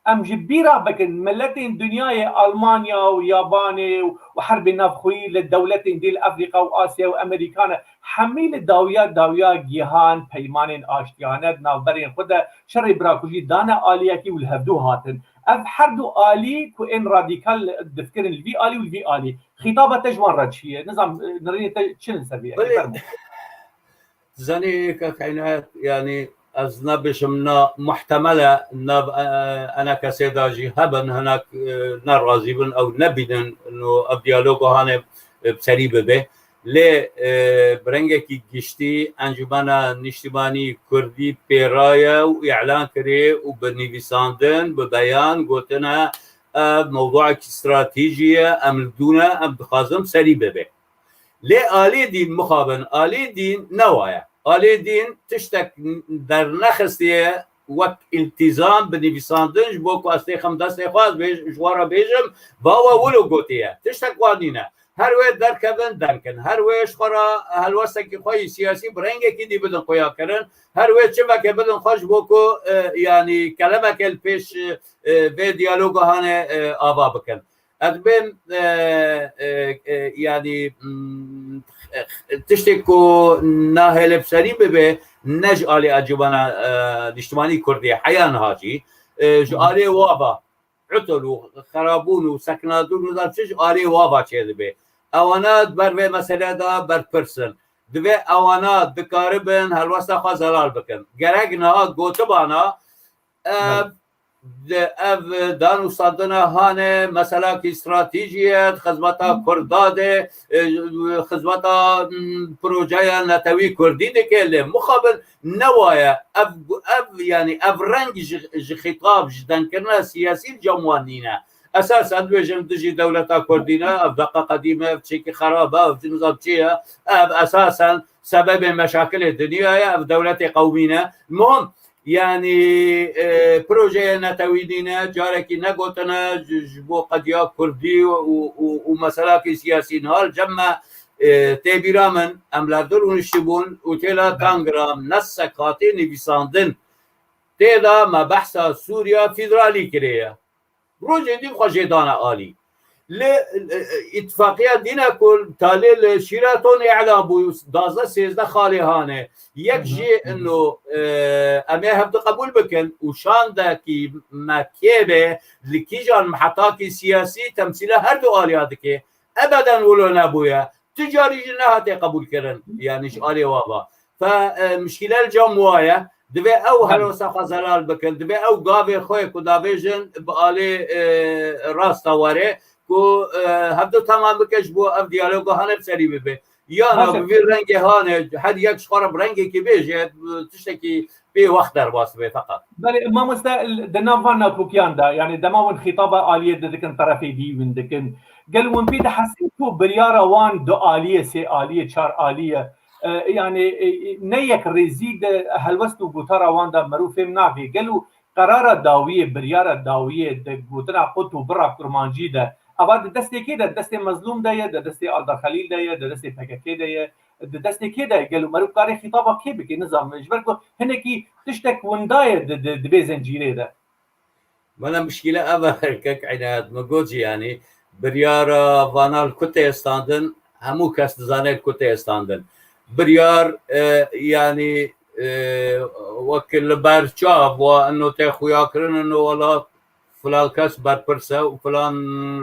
Em ji bîra bikin, miletên dinyayê, Almanya û Yabanê û, û herbê navxweyî li dewletên dî li Efrîka û Asya û Amerîka ne, hemî li dawiya dawiya gihan peymanên aştiyane di navberên xwe de şerê birakujî dane aliyekî û li hevdû hatin. Ev her du alî ku ên radîkal difikirin li vî alî û li vî alî. Xîtaba te ji wan re çi ye? Nizam, e, nirînê te çi li ser vê yekê? Belê. Fermo. Zanî kak Eynayet, yanî ez nebêjim na muhtemel e, nav, e, E N K S'ê de jî hebin, hinek, e, nerazî bin, ew nebînin, no ev diyaloga hane, e, bi serî bibe. Lê, e, bi rengekî giştî Encûmena Niştimanî Kurdî pêra ye û îlan kirê û bi nivîsandin, bi beyan gotine, ev mewduekî stratejî ye, em li dû ne, em dixwazin serî bibe. Lê alî dîn mixabin, alî dîn ne wa ye. Alî dîn tiştek dernexistiye wek îltîzam bi nivîsandin ji bo ku ez têxim destê xwe, ez bêj-, ji we re bêjim, va we wilo gotiye. Tiştek wa nîne. Her wê derkevin, deng kin. Her wê ji xwe re helwestekî xwe yî siyasî bi rengekî dî bidin xuyakirin. Her wê çivekê bidin xwe ji bo ku, e, yanî kelemeke li pêş, e, e, vê diyaloga hane, e, ava bikin. Ez dibêm, e, e, e, yanî, mm, tiştê ku nahêle bi serî bibe, ne ji alî Encûmena, e, Niştimanî Kurdî, heya niha jî, e, ji alê wava, utul û xerabûn û sekinandin û nizam çi ji alê wava çêdibe. Ewana di ber vê meselê de berpirs in. Divê ewana dikaribin helwesta xwe zelal bikin. Gerek niha gotibana, e, Belê. ev danûstandina hane meselakî stratejî ye, xizmeta Kurda de, e, xizmeta, m, projeya netewî Kurdî dike, lê mixabin ne waye. Ev, ev, yanî ev reng ji, ji xîtab, ji dengkirina siyasî li cem wan nîne. Esasen dibêjin dijî dewleta Kurdî ne, ev deqa qedîm e, ev çêkî xerab e, ev nizam çi ye, ev esasen sebebê meşakilê dinya ye, ev dewletê qewmî ne. Muhim, yanî, e, projeyê netewî nîne, carekî negotine, ji, ji bo qediya Kurdî û, û, û meselakî siyasî niha li cem me, e, tê bîra min, em li hevdu rûniştibûn û têla Tangram nesek hatiye nivîsandin. Tê de me behsa Sûriya federalî kiriye. Rojê din xwe jê dane alî. Li, e, e, îtifaqiya dîne ku talê li Şîratonê îlan bû, duwazdeh sêzdeh xalê hane. Yek Hı hı, jî hı hı. ino, e, em ê hevdu qebûl bikin û şandekî me kê be, li kîjan mihetakî siyasî temsîla her du aliya dike. Ebeden wilo nebûye. Tu carî jî nehate qebûlkirin, yanî ji alê wa ve. Fe, e, mişkîle li cem wa ye. Divê ew Belê. Helwesta xwe zelal bikin. Divê ew gavê xwe ku davêjin bi alê, e, rasta were ku, e, hevdu temam bike ji bo ev diyaloga hane bi serî bibe. Yana Baş e. Bi vî rengê hane, her yek ji xwe re bi rengekî bêje, tiştekî pê wext derbas dibe feqet. Belê, mamoste, di nav van nakokiyan de, yani dema hûn xîtaba aliyê didikin, terefê dî hûn dikin, gel hûn pê dihesin ku biryara wan du aliyê, sê aliyê, çar aliyê, e, yani, e, e, ne yek rêzî de helwest û gotara wan de mirov fêm nake. Gelo qerara dawiyê, biryara dawiyê di gotina qut û bira kurmancî de, eva di destê kê de, destê Mezlûm de ye, di destê Alda Xelîl de ye, di destê P K K de ye, di destê kê de? Gelo meriv karê xîtaba kê bike? Nizanim. Ji ber ku hinekî tiştek winda ye di, di, di vê zincîrê de. Mala mişkîle ev e, kek Înayet, min got jî, yanî biryara vana li ku tê standin, hemû kes dizane li ku tê standin. Biryar, e, yanî, e, wek li ber çav wa ino tê xuyakirin, ino welat filan kes berpirs e û filan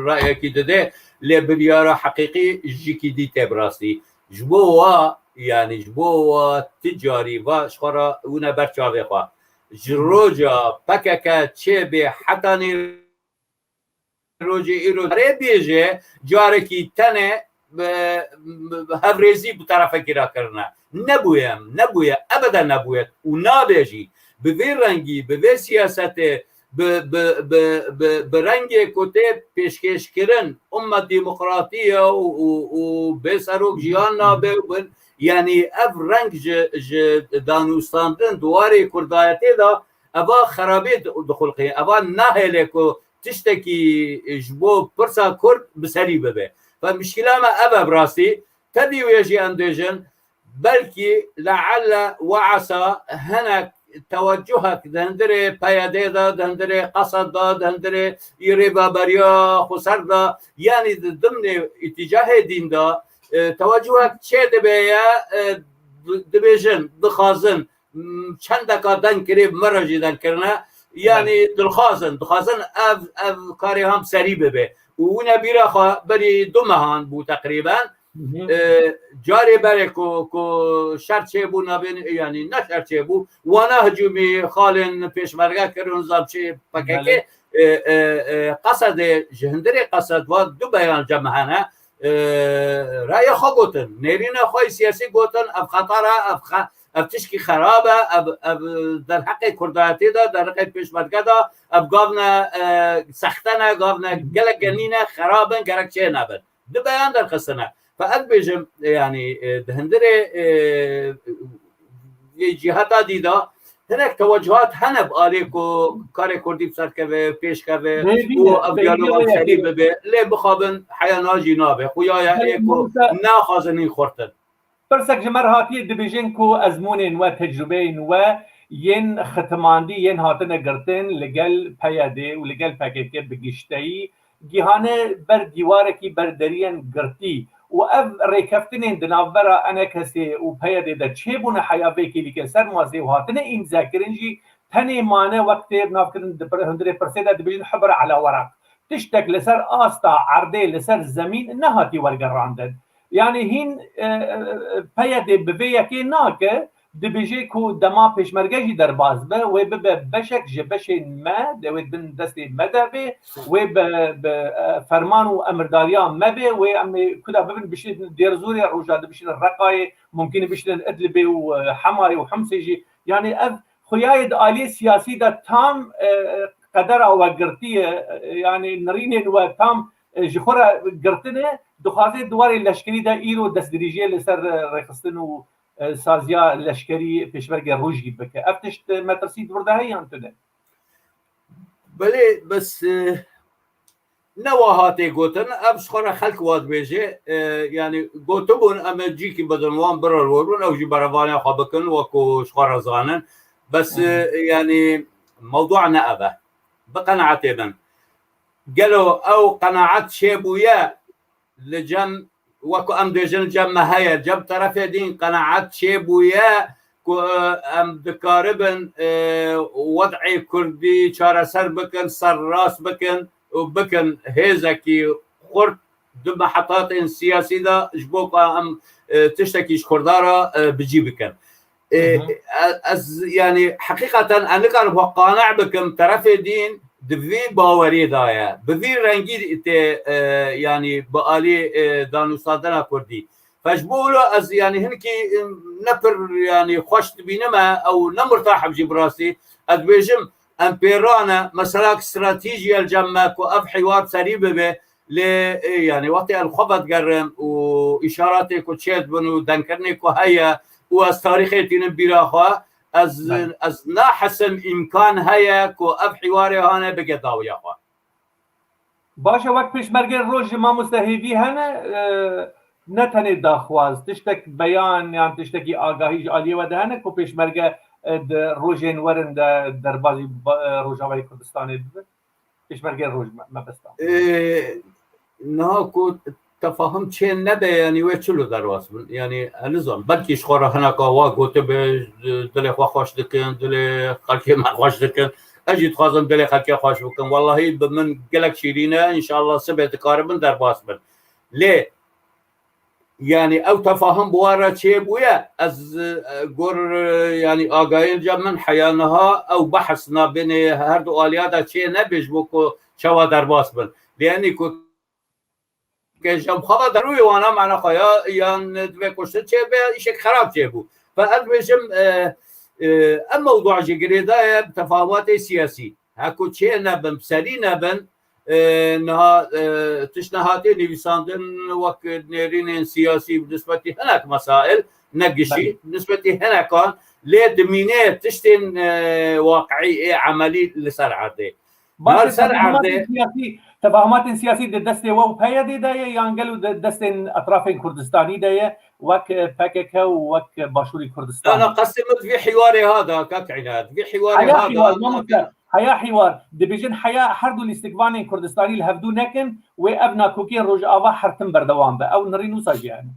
rayekî dide, lê biryara heqîqî ji kî dî tê bi rastî. Ji bo wa, yanî ji bo wa ti carî va ji xwe re wine ber çavê xwe. Ji roja P K K çêbê heta nê rojê îro rê bêje, carekî tenê bi, bi hevrêzî bi terefekî re kirine. Nebûye, nebûye, ebeden nebûye û nabe jî. Bi vê rengî, bi vê siyasetê, bi, bi, bi, bi, bi rengê ku tê pêşkêşkirin, ummet demokratî ye û, û, û bê serok jiyan nabe û bin, yanî ev reng ji, ji danûstandin di warê kurdayetê de eva xerabê di-, dixulqê. Eva nahêle ku tiştekî ji bo pirsa kurd bi serî bibe. Ve mişkila me ev e bi rastî. Tevî wê jî em dêjin, belkî leelle ve esa hinek tewecuhek di hundirê P Y D de, di hundirê Qesed de, di hundirê Rêveberiya Xweser de, yanî di dimnê îtîcahê dîn de, e, tewecuhek çê dibe ye, e, di-, dibêjin, dixwazin, m, çendeka deng kirê bi me re jî deng kirine, yanî dilxwazin, dixwazin ev, ev karê han bi serî bibe. Û wine bîra xwe berî du mehan bû teqrîben. Hı hı. E, carê berê ku, ku şer çêbû navên, yanî ne şer çêbû, wana hicûmî xalên pêşmerge kirin, zam çê P K K, Belê. e, e, e, Qesedê, ji hundirê Qesed va du beyan cem hene, e, raya xwe gotin, nêrîna xwe yê siyasî gotin, ev xeter e, ev xe-, ev tişkî xerab e, ev, ev derheqê kurdayetê de, derheqê pêşmerge de, ev gavne, e, sexte ne, gavne gelek genî ne, xerab in, gerek çê nebin. Du beyan derxistine. Fe ez bêjim, yanî, e, di hundirê, e, vê cîheta dî de hinek tewecuhat hene bi alê ku karê kurdî bi ser keve, pêş keve Rêvî û ye, ev peyvî diyaloga ye. Serî bibe. Lê bixabin heya niha jî nabe. Xuya ye Belê, ê ku mamoste. Naxwazin hîn xurtin. Pirsek ji me re hatiye, dibêjin ku ezmûnên we, tecrûbeyên we yên xitimandî, yên hatine girtin li gel P Y D û li gel P K K bi gişteyî, gihane ber dîwarekî, ber deriyên girtî û ev rêkeftinên di navbera E N K S ê û P Y D de çêbûne heya vê kêlîkê ser masê û hatine îmzekirin jî tenê mane wek tê navkirin di pir-, hundirê pirsê de dibêjin hubra ala weraq. Tiştek li ser asta erdê, li ser zemîn nehatî wergerandin. Yanî hîn, e, e, e, P Y D bi vê yekê nake, Dibêje ku dema pêşmerge jî derbas be, wê bibe beşek ji beşên me, de wê bin destê me de bê, wê bi, bi, e, ferman û emirdariya me bê, wê em ê kuda bibin bişînin Dêrzûrê, roja dibişînin Reqayê, mumkin e bişînin Idlibê û, e, Hemayê û Himsê jî. Yanî ev xuyayê di aliyê siyasî de tam, e, qedera we girtiye, e, yanî nirînên we tam, e, ji xwe re girtine, dixwaze di warê leşkerî de îro destdirîjiyê li ser, e, rêxistin û e, saziya leşkerî pêşmerge rojî bike. Ev tişt, e, metirsî di vir de heye yan tune? Belê, bes, e, ne wa hatê gotin, ev ji xwe re xelk wa dibêje, e, yanî gotibûn, em ê cîkî bidin wan, birin rûbirû, ew jî berevaniya xwe bikin, wekû ji xwe re zanin. Bes, e, Hı hı. yanî mewdûa ne ev e. Bi qenaetê min. Gelo ew qenaet çêbûye li cem, wekû em dêjin, cem me heye, cem terefê dîn qenaet çêbûye ku, e, em dikaribin, e, wed'ê Kurdî çareser bikin, serrast bikin û bikin hêzekî xurt di mehetatên siyasî de ji bo ku em, e, tiştekî ji Kurda re, e, bi cî bikin. E, Hı hı. e, ez, yanî, heqîqeten ez nikarim xwe qane bikim, terefê dîn di vî baweriyê de ye. Bi vî rengî tê, e, yanî, bi alî, e, danûstandina Kurdî. Fe ji bo wilo ez, yanî, hinekî, e, ne pir, yanî, xweş dibînime, ew ne murtahim jî bi rastî. Ez dibêjim, em pêran e, mesela, stratejî ye li cem me ku ev hîwar serî bibe, Lê, e, yanî, wextê ez li xwe vedigerim û îşaratê ku çêdibin û dengkirinê ku heye û ez tarîxê tînim bîra xwe, ez, Belê. ez nahisim îmkan heye ku ev hîwarê hane bige dawiya xwe. Baş e, wek pêşmergê roj ji mamoste hêvî hene, e, ne tenê daxwaz, tiştek beyan yan tiştekî agahî ji aliyê we de hene ku pêşmerge, e, di rojên werin de derbazî ba-, e, Rojavayê Kurdistanê bibe? Pêşmergê roj me-, mebesta. Ê, niha ku tefahum çê nebe, yanî wê çilo derbas bin? Yanî, ez nizam, belkî ji xwe re hineka wa gotibe, dilê xwe xweş dikin, dilê xelkê me xweş dikin. Ez jî dixwazim dilê xelkê xweş bikim. Wellahî bi min gelek şîrîn e, înşallah sibê dikaribin derbas bin. Lê, Yanî ew tefahum bi wan re çêbûye, ez, e, gor, e, yanî agahiyên cem min heya niha ew behs nabênê her du aliya de çê nebe ji bo ku çawa derbas bin. Lê enî ku ke ji xwe ve derûyê wana mana xwe ya, yan divê kuştin çêbe, îşek xerab çêbû. Fe ez dibêjim, e, e, ev mewdûa jî girêdaye bi tefahumatê siyasî. Heko çê nebin, serî nebin, e, niha, e, tişt nehatê nivîsandin wek nêrînên siyasî bi nisbetî hinek mesail, ne gişî, Belê. bi nisbetî hinekan, lê dimîne tiştên, e, waqiî ê emelî li ser erdê. Baş Niha e, li ser tefahumatên erdê siyasî, tefahumatên siyasî di destê we û P Y D'ê de ye yan gelo di destên etrafên Kurdistanî de ye, wek, e, P K K û wek Başûrî Kurdistan? Na, na, qesdê min di vî hîwarê ha da, kak Îlad, di vî hîwarê Heya ha da, hîwar, mamoste, heya hîwar. Dibêjin heya her du lîstikvanên Kurdistanî li hevdû nekin, wê ev nakokiyên Rojava her tim berdewam be. Ew nirîn wisa jî hene.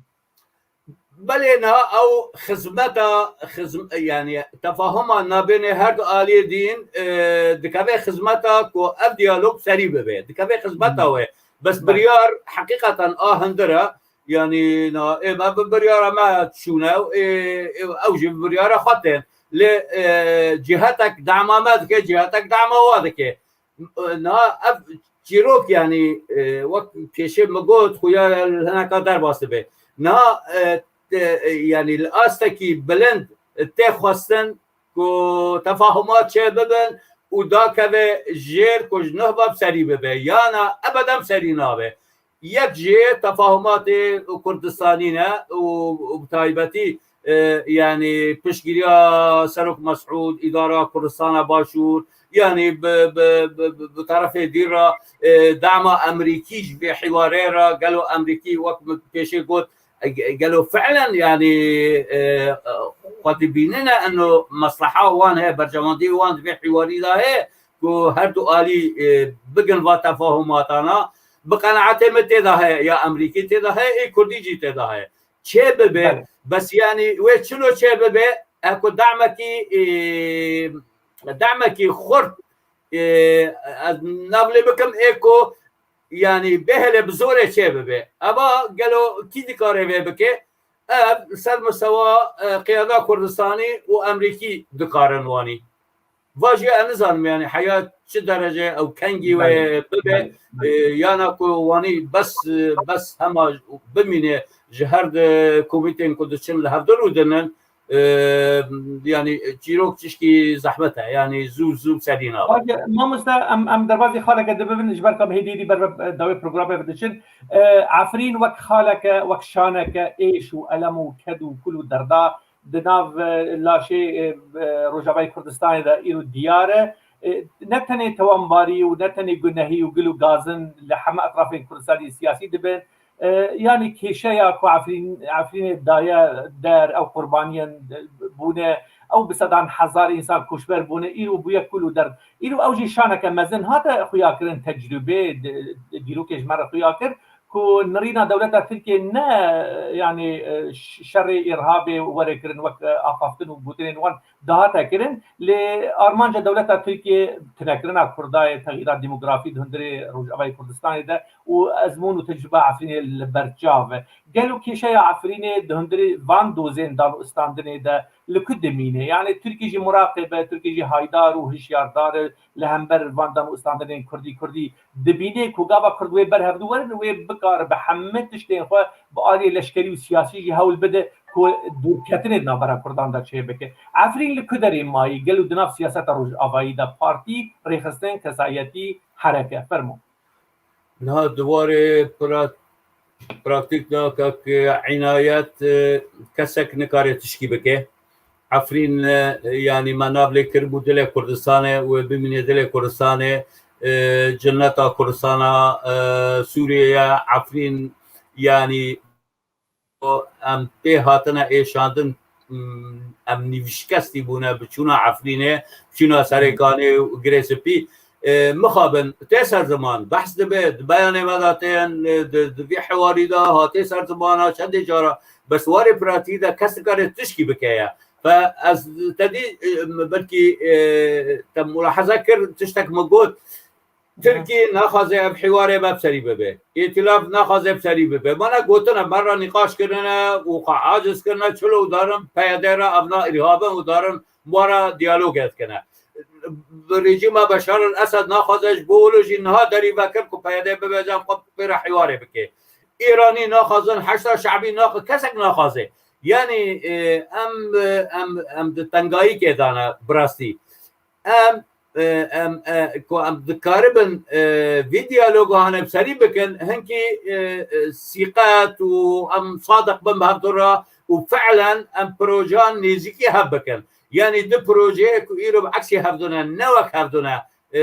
Belê, niha ew xizmeta, xizm-, yanî tefahuma nabênê her du aliyê dîn, e, dikeve xizmeta ku ev diyalog serî bibe. Dikeve xizmeta Hmm. wê. Bes Belê. biryar heqîqeten a hundir e. Yanî, na, ê me bi biryara me çûne û ê, ê, ew jî bi biryara xwe tên. Lê, e, cihetek dema me dike, cihetek dema wa dike. Niha ev çîrok, yanî, e, wek pêşê min got, xuya li hineka derbas dibe. Niha, e, te-, e, yanî li astekî bilind tê xwestin ku tefahumat çêbibin û dakeve jêr ku ji nuh ve bi serî bibe. Yana ebeden bi serî nabe. Yek jê tefahumatê Kurdistanî ne û, û bi taybetî, e, yanî piştgiriya Serok Mesûd, îdara Kurdistana Başûr, yanî bi, bi, bi, bi, bi terefê dî re, e, dema Emerîkî ji vê hîwarê re, gelo Emerîkî wek min pêşê got, e, ge-, gelo fiilen yanî, e, xwe dibînine eno mesleha wan heye, berjewendî wan di vê hîwarî de heye ku her du alî, e, bigin va tefahumatana, bi qenaetê min tê de heye, ya Emerîkî tê de heye, ê Kurdî jî tê de heye. Çê bibe, Belê. bes yanî wê çilo çê bibe, e, ku demekî, e, demekî xurt, e, ez navlê bikim, ê ku yanî bêhele bi zorê çê bibe. Eva gelo kî dikare vê bike? ev ser mistewa, e, qiyada Kurdistanî û Emrîkî dikarin wanî. Va jî ez nizanim, yani heya çi derece ew kengî wê bibe, e, yana ku wanî bes, e, bes hema bimîne ji her di komîtên ku diçin li hevdu rûdinin, e, yani çîrok çişkî zehmet e, yani zû zû serî nabe. Mamoste, em, em derbazî xaleke dibibin, ji ber ka hêdî hêdî ber bi, e, dawê programê bidiçin. E, Efrîn wek xaleke, wek şaneke êş û elem û ked û kul û derda di nav, e, laşê, e, e, Rojavayê Kurdistanê de îro diyar e. E, ne tenê tewanbarî û ne tenê gunehî û gil û gazin li heme etrafên Kurdistanê siyasî dibin. E, yanî kêşeya ku Efrîn, Efrînê daye der, ew qurbaniyên bûne, ew bi sedan hezar însan koçber bûne, îro bûye kul û derd. Îro ew jî şaneke mezin hate xuyakirin, tecrûbê di, di dîrokê ji me re xuya kir. Ku nirîna dewleta Tirkiyê ne, yanî, e, ş-, şerê îrhabê were kirin wek, e, axaftin û gotinên wan dihate kirin, lê armanca dewleta Tirkiyê tunekirina Kurda ye, texîra demografî di hundirê Rojavayê Kurdistanê de û ezmûn û tecrûba Efrînê li ber çav e. Gelo kêşeya Efrînê di hundirê van dozên dan û istandinê de li ku dimîne? Yanî Tirkî jî muraqib e, Tirkî jî haydar û hişyardar e li hember van dan û istandinên Kurdî. Kurdî dibîne ku gava Kurd wê ber hevdu werin, wê bikare bi hemû tiştên xwe bi aliyê leşkerî û siyasî jî hewl bide ku dûrketinê di navbera Kurdan de çêbike. Efrîn li ku derê mayî? Gelo di nav siyaseta Rojavayî de partî, rêxistin, kesayetî, hereke? Fermo. Niha di warê pra-, praktîk de kak Înayet, e, kesek nikare tişkî bike. Efrîn, e, yanî me nav lê kiribû dilê Kurdistanê û bimîne dilê Kurdistanê, e, cinneta Kurdistana, e, Sûriyê ye. Efrîn, yanî em pê hatine êşandin, em nîvşikestî bûne bi çûna Efrînê, bi çûna Serêkanê û Girê Spî. E, mixabin tê ser ziman, behs dibe, di beyanê me de tên, e, di, di vî hewarî de hatê ser zimana çendê cara, bes warê pratî de kes nikare tişkî bike ye. Fe ez te dî, e, belkî, e, te mulahaza kir, tiştek min got, Tirkî naxwaze ev hiwarê me bi serî bibe. Îtîlaf naxwaze bi serî bibe. Me ne gotine, me re nîqaş kirine û xwe aciz kirine, çilo û darin P Y D re ev na îrhab in û darin wara diyalogê dikine. Rejîma Beşar el Esed naxwaze ji bo wilo jî niha derî vekir ku P Y D bibe cem xwe pê re hiwarê bike. Îranî naxwazin, Heşda Şebî nax-, kesek naxwaze. Yanî, e, em, e, em, em di tengayîkê de ne bi rastî. Em, e, em, e, ku em dikaribin, e, vî diyaloga hane bi serî bikin, hinkî, e, e, sîqet û em sadiq bin bi hevdu re û fi'len em projeyan nêzîkî hev bikin. Yanî du projeyê ku îro bi eksî hevdu ne, ne wek hevdu ne, e,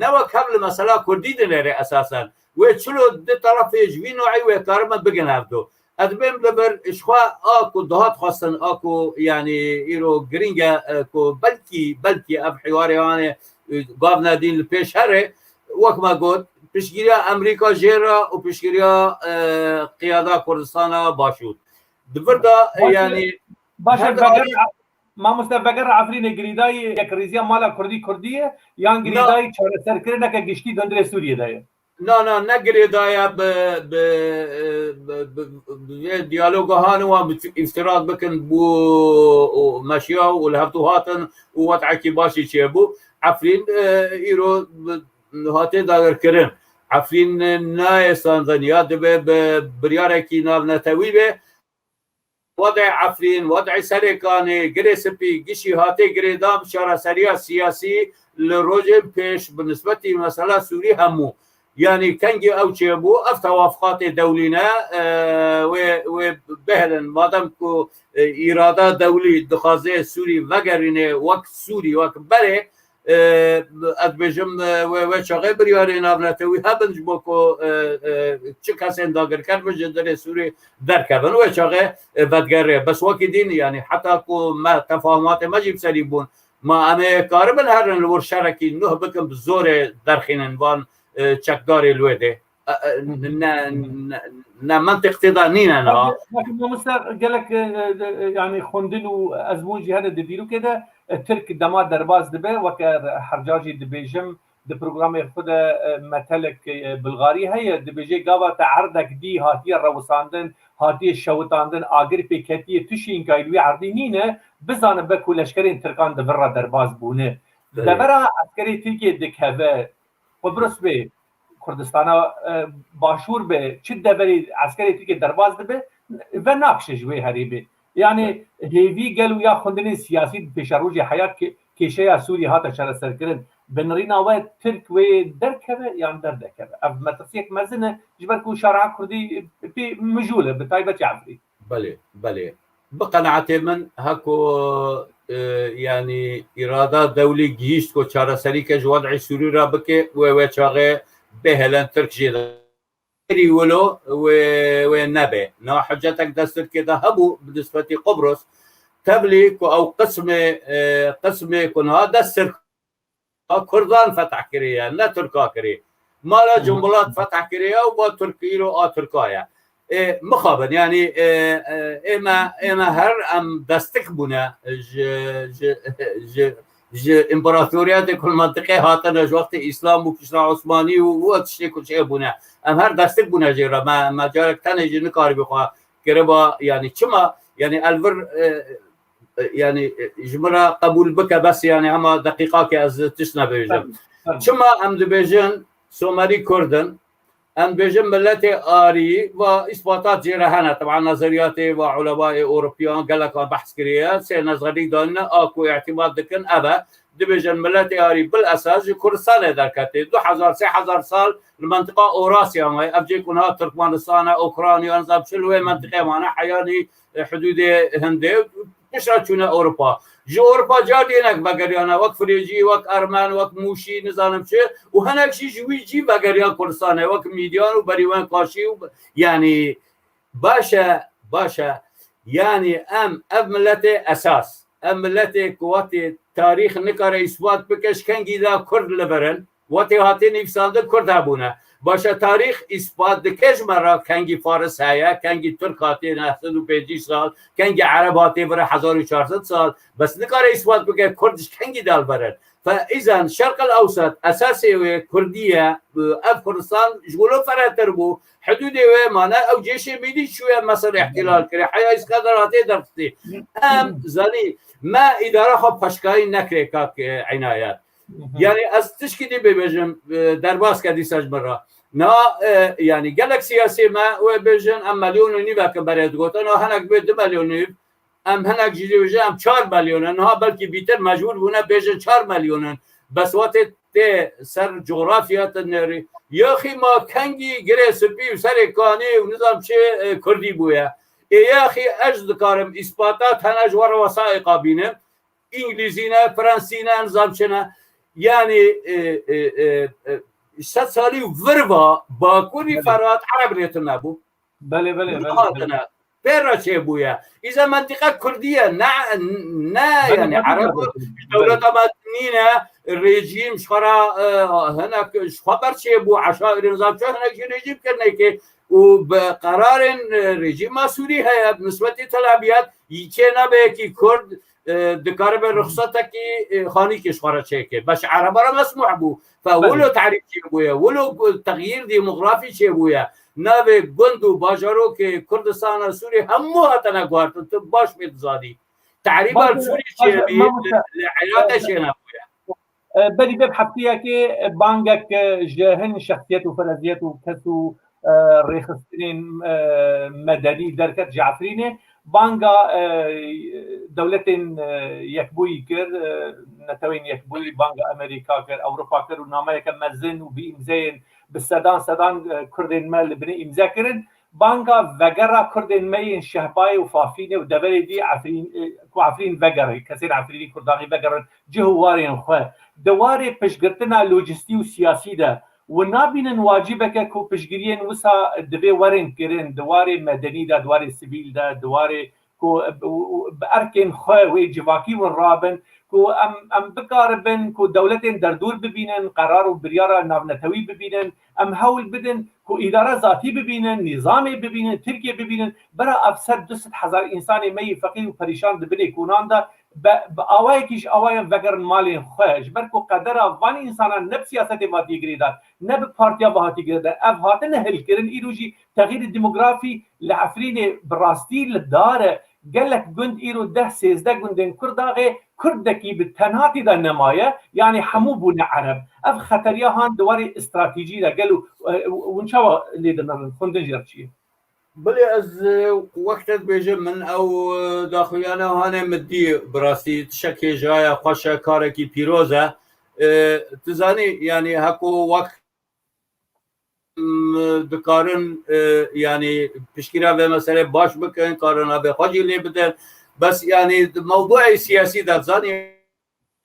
ne wek hev li mesela Kurdî dinêre esasen. Wê çilo du terefê ji vî no'î wê karibin bigin hevdu. Ez dibêm li vir ji xwe a ku dihat xwestin, a ku, yanî, îro girîng e, e, ku belkî, belkî ev hiwarê hane, e, gav nedîn li pêş here, wek me got, piştgiriya Amerîka jê re û piştgiriya, e, qiyada Kurdistana Başûr. Di vir de, e, Baş e, yanî, baş e, her veger, daim mamoste, veger Efrînê girîdayî yekrêziya mala Kurdî Kurdî ye, yan Na. girîdayî çareserkirineke giştî di hundirê Sûriyê de ye? Na, na, ne girêdayî bi, bi, bi, bi, bi vê diyaloga hane wan bi îftiraz bikin bû û meşiya û li hevdu hatin û wed'ekî başî çêbû. Efrîn, e, îro bi, hatê dagirkirin. Efrîn nayê standin ya dibe bi biryarekî navnetewî be. Wedê Efrîn, wedê Serêkanê, Girê Spî, gişî hatê girêdan bi çareseriya siyasî li rojên pêş bi nisbetî mesela Sûrî hemû. Yanî kengî ew çêbû, ev tewafiqatê dewlî ne, e, wê, wê bihêlin. Madem ku, e, îrada dewlî dixwaze Sûrî vegerîne wek Sûrî, wek berê, e, ez dibêjim, e, wê, wê çaxê biryarê navnetewî hebin ji bo ku, e, e, çi kesên dagirker bin ji derê Sûrê derkevin. Wê çaxê, e, vedgerê. Bes wekî dîn, yanî heta ku me tefahumatê me jî bi serî bûn, ma em ê karibin herin li wir şerekî nuh bikin bi zorê derxînin van, e, çekdarê li wê dê. E, e, ne, ne, ne mentiq tê de nîne niha. Bakın, bakın, mamoste, gelek, e, e, e, yani xwendin û ezmûn jî hene di dîrokê de, e, Tirk dema derbas dibe, weke her car jî dibêjim, di programê xwe de, e, metelek, e, Bilgarî heye, dibêje gava te erdek dî hatiye rewisandin, hatiye şewitandin, agir pê ketiye, tu şînkayî wî erdî nîne, bizane be ku leşkerên Tirkan di vir re derbas bûne. Belê. Devera eskerê Tirkiyê dikeve, Qubris bê, Kurdistana, e, Başûr be, çi deverê eskerê Tirkiyê derbas dibe, ve nakişe ji wê herêmê. Yani hêvî gel û ya xwendinên siyasî di pêşerojê heya ke-, kêşeya Sûriyê hate çareserkirin. Binirîna we Tirk wê derkeve yan derdekeve. Ev metirsiyek mezin e, ji ber ku şareha Kurdî pê mijûl e, bi taybet Cefrî. Belê, belê. Bi qenaetê min heko, e, yani îrada dewlî gihîşt ku çareserîke ji wed'ê Sûrî re bike, wê wê çaxê bê helen Tirk jê de. Herî wilo wê, wê nebe. Niha hiccetek dest Tirkê de hebû bi nisbetî Qubros. Tevlî ku ew qismê, e, qismê ku niha dest Tirk a Kurdan feteh kiriye, ne Tirka kiriye. Mala Hı hı. Cumbulat feteh kiriye û ba Tirk îro a Tirka ye. E, mixabin, yani, e, e, ême, ême her em destik bûne ji, ji, ji, ji împaratoriyetê ku li mentiqê hatine, ji wextê Îslam û piştre Osmanî û, û tiştê ku çê bûne. Em her destik bûne jê re. Me, me carek tenê jî nikaribî xwe kiriba, yani çima, yani elvir, e, e, yani, e, ji min re qebûl bike, bes yani hema deqîqakê ez tişt nebêjim. Tabii, tabii. Çima em dibêjin Somerî Kurd in? Em dibêjin miletê Arî, va îspatat jê re hene. Teban nezeriyatê va ulemayê Ewropiyan gelekan behs kiriye. Sê nezerî danîne a ku îtîmat dikin ev e. Dibêjin miletê Arî bil esas ji Kurdistanê derketê. Du hezar, sê hezar sal li mentiqa Orasya me. Ev cê ku niha Tirkmenistan e, Ukrayna, nizam çi li wê mentiqê mane, heyanî, e, hudûdê Hindê, piştre çûne Ewropa. Ji Ewropa car dînek vegeriyane, wek Firêcî, wek Ermen, wek Mûşî, nizanim çi, û hinek jî ji wî cî vegeriyan Kurdistanê, wek Mîdyan û Berîwen Kaşî û, yani, baş e, baş e. Yani, em, ev miletê esas, ev miletê ku wextê tarîx nikare îsbat bike, ji kengî de Kurd li vir in. Wextê hatiye nivîsandin Kurd hebûne. Baş e, tarîx îspat dike ji me re kengî Faris heye, kengî Tirk hatiye neh sed û pêncî sal, kengî Ereb hatiye vire hezar û çar sed sal. Bes nikare îspat bike Kurd ji kengî de li vir in. Fe îzen Şerq el Ewsat esasê wê Kurdî ye. Ev Kurdistan ji wilo ferehtir bû. Hidûdê wê mane, ew cêşê mîlî çûye Mesir îhtilal kire. Heya Îskender hatiye derxistî. Em zanî me îdara xwe paşkayî nekirê kak, e, Înayet. Hı hı. Yani ez tişkî dî bibêjim, e, derbas ke dîsa ji min re. Na, e, yani gelek siyasê me wê bêjin em melyon û nîveke berê digotin, na hinek bê du melyon û nîv, em hinek jî dibêjin em çar melyon in. Niha belkî bîtir mecbûr bûne bêjin çar melyon in. Bes wextê tê ser cografya te nerî. Yaxî ma kengî girê spî û serê kanî û nizam çi, e, kurdî bûye. Ê yaxî ez dikarim îspatat hene ji we re wesaiqa bînim. Îngilîzî ne, Fransî ne, nizam çi ne. Yani, e, e, e, e, sed salî û vir va Bakurî Belê. Ferat Ereb lê tune bû. Belê, belê, belê, belê. Hatine. Pê re çêbûye. Îza mentiqe Kurdî ye, ne, ne, Belê, yani, belê, Ereb belê. Ji dewleta me nîne, rejîm ji xwe re, e, hinek ji xwe ber çêbû, eşairê nizam çi, hinek jî rejîm kirine ki û bi qerarên, e, rejîma Sûrî heye, bi nisbetî Tel Abyad, yî çê nabe yekî Kurd, e, dikaribe ruxsetekî, e, xanîkê ji xwe re çêke. Beş Ereba re mesmûh bû. Fe Belê. Wilo tarîf çêbûye, wilo texyîr demografî çêbûye. Navê gund û bajarokê Kurdistana Sûrî hemû hatine guhartin. Tu baş pê dizanî. Tarîba Baş Sûrî Baş çêbî, Mamoste, li Iraqê e, çênebûye. E, berî vê hefteyekê bangek, e, ji hin şexsiyet û fereziyet û kes û, e, rêxistinên, e, medenî derket ji Efrînê. Banga, e, dewletên, e, yekbûyî kir, e, netewên yekbûyî, banga Amerîka kir, Ewropa kir û nameyeke mezin û bi îmzeyên bi sedan sedan, e, Kurdên me li binê îmze kirin. Banga vegera Kurdên me yên Şehbayê û Fafînê û deverê dî Efrîn, e, ku Efrîn vegere, kesên Efrînî Kurdaxî vegerin cih û warên xwe. Di warê piştgirtina lojîstî û siyasî de, û nabînin wacîbeke ku piştgiriyên wisa divê werin kirin, di warê medenî de, di warê sivîl de, di warê ku bi, bi erkên xwe wê civakî win rabin, ku em, em bikaribin ku dewletên derdûr bibînin, qerar û biryara navnetewî bibînin, em hewl bidin ku îdara zatî bibînin, nîzamê bibînin, Tirkiye bibînin, bira ev sed du sed hezar însanê me yî feqîr û perîşan di binê konan de bi, bi awayekî ji awayan vegerin malên xwe. Ji ber ku qedera van însanan ne bi siyasetê ve hatî girêdan, ne bi partiya ve hatî girêdan. Ev hatine hilkirin, îro jî texîrê demografî li Efrînê bi rastî li dar e. Gelek gund îro deh sêzdeh gundên Kurdaxê, Kurdekî bi tenhatî de nemaye, yanî hemû bûne Ereb. Ev xeteriya han di warê stratejî de gelo, e, hûn çawa lê dinirin? Xwendin jî ev çi ye? Belê ez, e, wek te dibêjim, min ew, e, daxuyana hanê min dî, bi rastî tişekê ji haya xweş e, karekî pîroz e. E, tu zanî, yanî heko wek, m, dikarin, e, yanî piştgiriya vê meselê baş bikin, karin avê xwe jî lê bidin. Bes yanî di mewdueyê siyasî de zanî,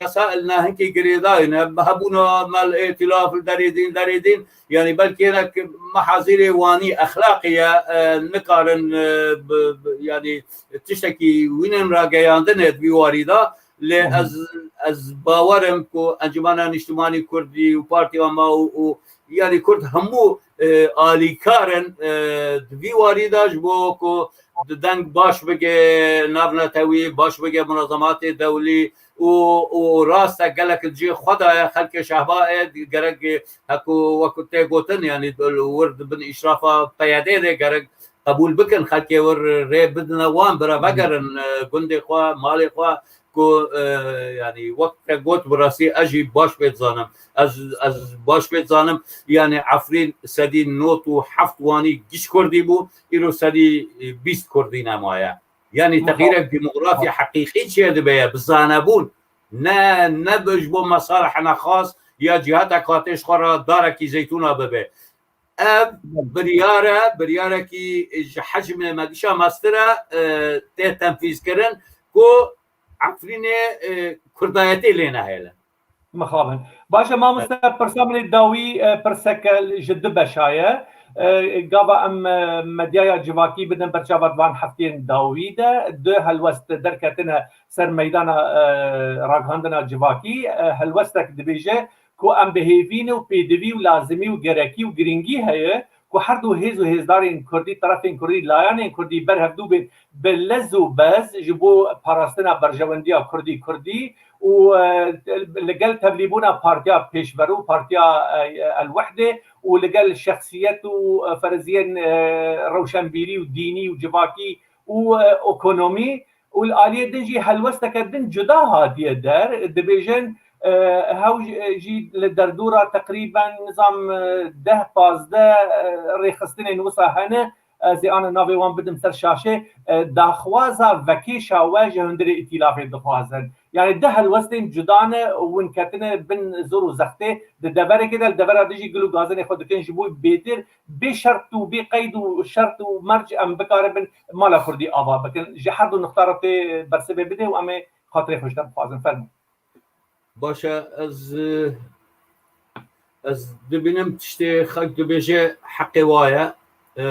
mesail ne hinkî girêdayî ne. Hebûna mal êtîlaf li derê dîn, derê dîn, yanî belkî hinek mehazîrê wanî exlaqî ye, e, nikarin, e, bi, bi, yanî tiştekî wînin rageyandinê di vî warî de. Lê Hı hı. ez, ez bawer im ku Encumena Niştimanî Kurdî û Partiya me û, û yanî Kurd hemû, e, alîkar in, e, di vî warî de ji bo ku di deng baş bige navnetewî, baş bige munazematê dewlî û, û rast e gelek di cihê xwe de ye, xelkê Şehba e, gerek heko wekû tê gotin, yanî wir di bin îşrafa P Y D'ê de gerek qebûl bikin, xelkê wir rê bidine wan, bira vegerin, e, gundê xwe, malê xwe, ku, e, yanî wek te got, bi rastî ez jî baş pê dizanim. Ez, ez baş pê dizanim, yanî Efrîn sedî nod û heft wanî giş Kurdî bû, îro sedî bîst Kurdî nemaye. Yanî Muha- texîrek demografî heqîqî çêdibe ye, bi zanebûn. Ne, ne bi ji bo mesalihene xas ya cîhatek hatê ji xwe re darekî zeytûna bibe. Ev biryar e, biryarekî ji hecmê me gişa mestir e, e, tê tenfîzkirin ku Efrînê, e, Kurdayetê lê nehêlin. Mixabin. Baş e, mamoste, pirsa min ê dawî, e, pirseke ji du beşa ye. E, gava em, e, medyaya civakî bidin ber çava di van heftên dawî de du helwest derketine ser meydana, e, ragihandina civakî. E, helwestek dibêje ku em bi hêvî ne û pêdivî û lazimî û gerekî û girîngî heye ku her du hêz û hêzdarên Kurdî, terefên Kurdî, layanên Kurdî berhevdû bên bi lez û bez ji bo parastina berjewendiya Kurdî Kurdî û, e, li gel tevlîbûna partiya pêşverû, partiya, e, El Wehdê û li gel şexsiyet û, e, feriziyên, e, rewşenbîrî û dînî û civakî û, e, ekonomî û li aliyê din jî helwesteke din cuda hatiye der. Dibêjin, e, hew jî, jî li derdora teqrîben nizam, e, deh pazdeh, e, rêxistinên wisa hene. Ez ê ana navê wan bidim ser şaşê. E, daxwaza vekêşa we ji hundirê îtîlafê dixwazin. Yanî du helwestên cuda ne, hûn ketine bin zor û zextê. Di deverekê de, li devera dijî gul û gazinê xwe dikin, ji bo bêtir bê şert û bê qeyd û şert û merc em bikaribin mala Kurdî ava bikin. Ji her du nixta re tê bersivê bidê û em ê xatirê xwe ji te bixwazin. Fermû. Baş e, ez, ez dibînim tiştê xelk dibêje heqê wa ye. E,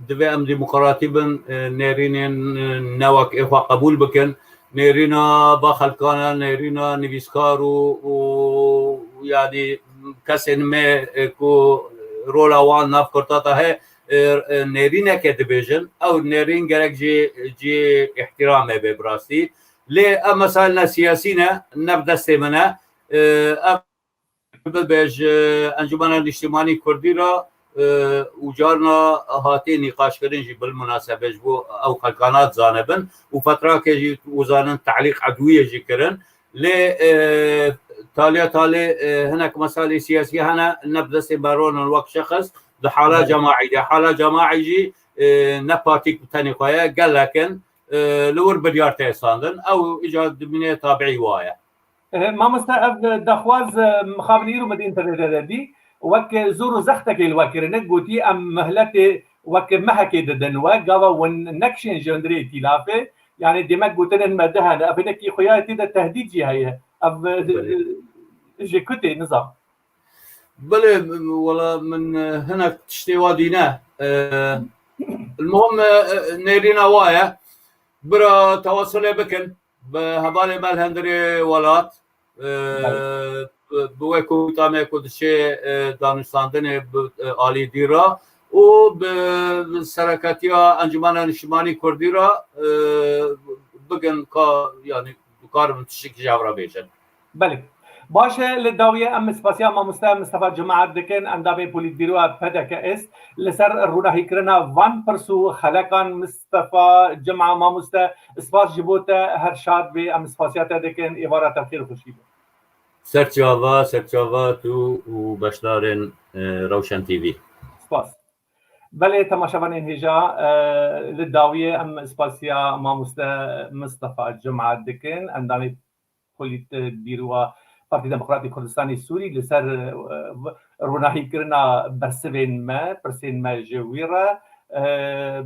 divê em demokratî bin, e, nêrînên, e, ne wek ê xwe qebûl bikin. Nêrîna ba xelkan e, nêrîna nivîskar û, û yanî kesên me, e, ku rola wan nav kurta de heye, e, e, nêrîneke dibêjin. Ew nêrîn gerek jê, cihê îhtîramê be bi rastî. Lê ev mesailne siyasî ne, ne bi destê min e. E, ev bibe ji Encûmena Niştimanî Kurdî re, e, û carna hatiye nîqaşkirin jî bil munasebe ji bo ew xelkana dizanibin û fetrake jî û zanin te'lîq edwiyê jî kirin. Lê, e, taliya talê, e, hinek mesalê siyasî hene, ne bi destê me ronin wek şexs, di hala Belê. cemaî de. Hala cemaî jî, e, ne partîk bi tenê xwe ye, gelek in, e, li wir biryar tê standin. Ew îcar dimîne tabiî wa ye. E, mamoste, ev daxwaz, e, mixabin îro me dîn tevê de dî. Wek zor û zextekê li we kirine, gotî em mihletê wek mehekê didin we, gava hûn nekişên ji hundirê îtîlafê, yanî demek gotinên me di hene, ev hinekî xuya tê de tehdîd jî heye. Ev, e, Belê. ji ku tê, nizam. Belê, wela min, e, hinek tiştê wa dîne. E, Muhim, e, e, nêrîna wa ye. Bira tewasulê bikin. Bi hevalê me li hundirê welat, e, Belê. bi, bi wê kûta me ku diçe, e, danûstandinê bi, e, alî dî re û bi, bi sereketiya Encûmena Niştimanî Kurdî re, e, bigin ka, yanî, karibin tiştekî ji hev re bêjin. Belê. Baş e, li dawiyê em spasiya mamoste Mistefa Cuma dikin, endamê polîtbîroya P D K ist, li ser rûnahîkirina van pirs û xelekan. Mistefa Cuma, mamoste, spas ji bo te, her şad bê, em spasiya te dikin, êvara te bi xêr û xweşî be. Serçava, serçava tu û beşdarên, e, Rewşen T V. Spas. Belê, temaşevanên hêja, e, li dawiyê em spasiya mamoste Mistefa Cuma dikin, endamê polîtbîroya Partî Demokratîk Kurdistanê Sûrî, li ser, e, rûnahîkirina bersivên me, pirsên me ji wî re, e,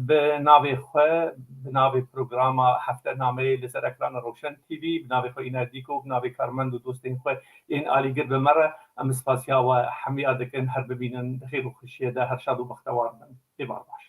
bi navê xwe, bi navê programa Heftenameyê li ser ekrana Rewşen T V, bi navê xwe Îner Dîko, bi navê karmend û dostên xwe yên alîgir bi me re, em spasiya we hemiya dikin, her bimînin xêr û xweşiyê de, her şad û bextewar bin. Êvar baş.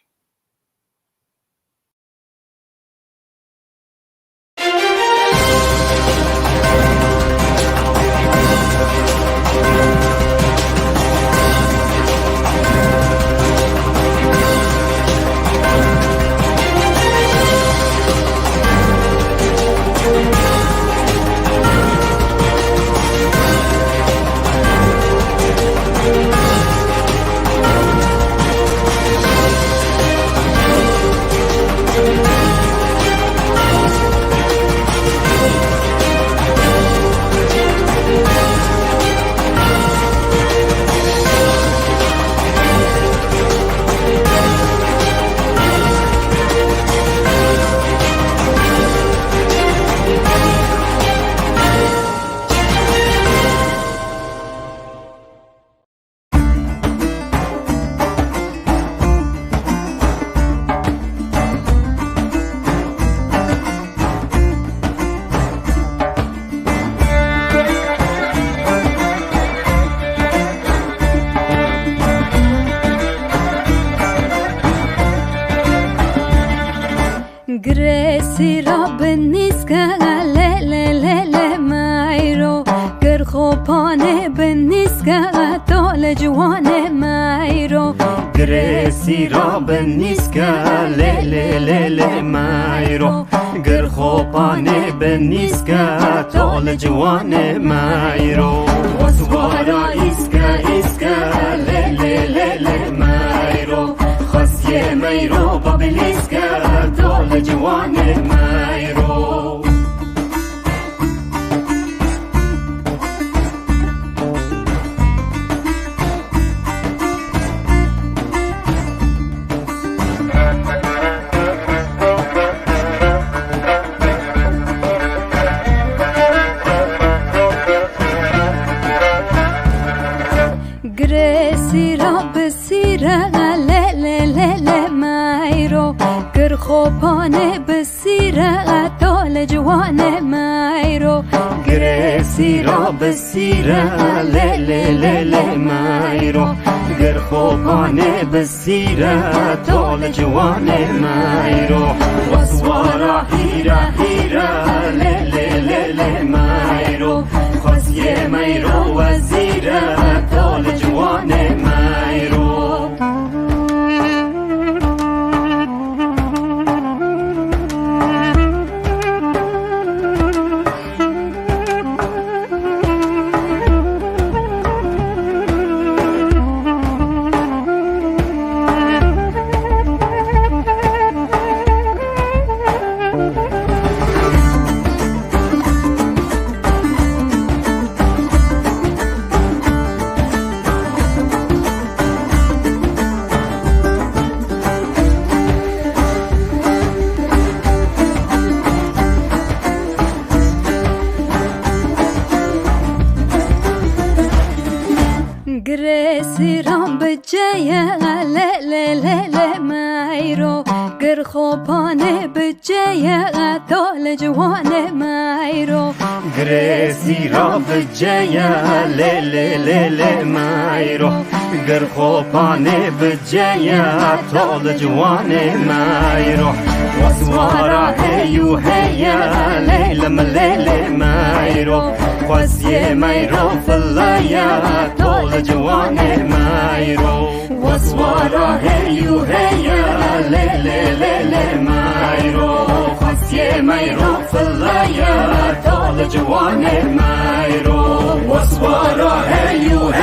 Girê sîra bi nîske, lê, lê, lê, lê, meyro. Gir xo panê bi nîske, to li ciwanê meyro. Girê sîra bi nîske, lê, lê, lê, lê, meyro. Gir xo panê bi nîske, to li ciwanê meyro. Weswara îske, îske, lê, lê, lê, lê, meyro. Xwestiyê meyro, babiliske, to li ciwanê meyro. Girê sîra bi sîre, lê, lê, lê, lê, meyro. Gir xo panê bi sîre, to li ciwanê meyro. Girê sîra bi sîre, lê, lê, lê, lê, meyro. Gir xo panê bi sîre, to li ciwanê meyro. Weswara hîra, hîra, lê, lê, lê, lê, meyro. Xwestiyê meyro wezîre, to li ciwanê meyro. Girê sîran bi ceye, lê, lê, lê, lê, meyro. Gir xo panê bi ceye, to li ciwanê meyro. Girê sîra bi ceye, lê, lê, lê, lê, meyro. Gir xo panê bi ceye, to li ciwanê meyro. Weswara hey û heye, lê, lê, lê, lê, meyro. Xwestiyê meyro fileye, to li ciwanê meyro. Weswara hey û heye, lê, lê, lê, lê, meyro. Xwestiyê Meyro filleye, dal ciwanê meyro. Weswara heyû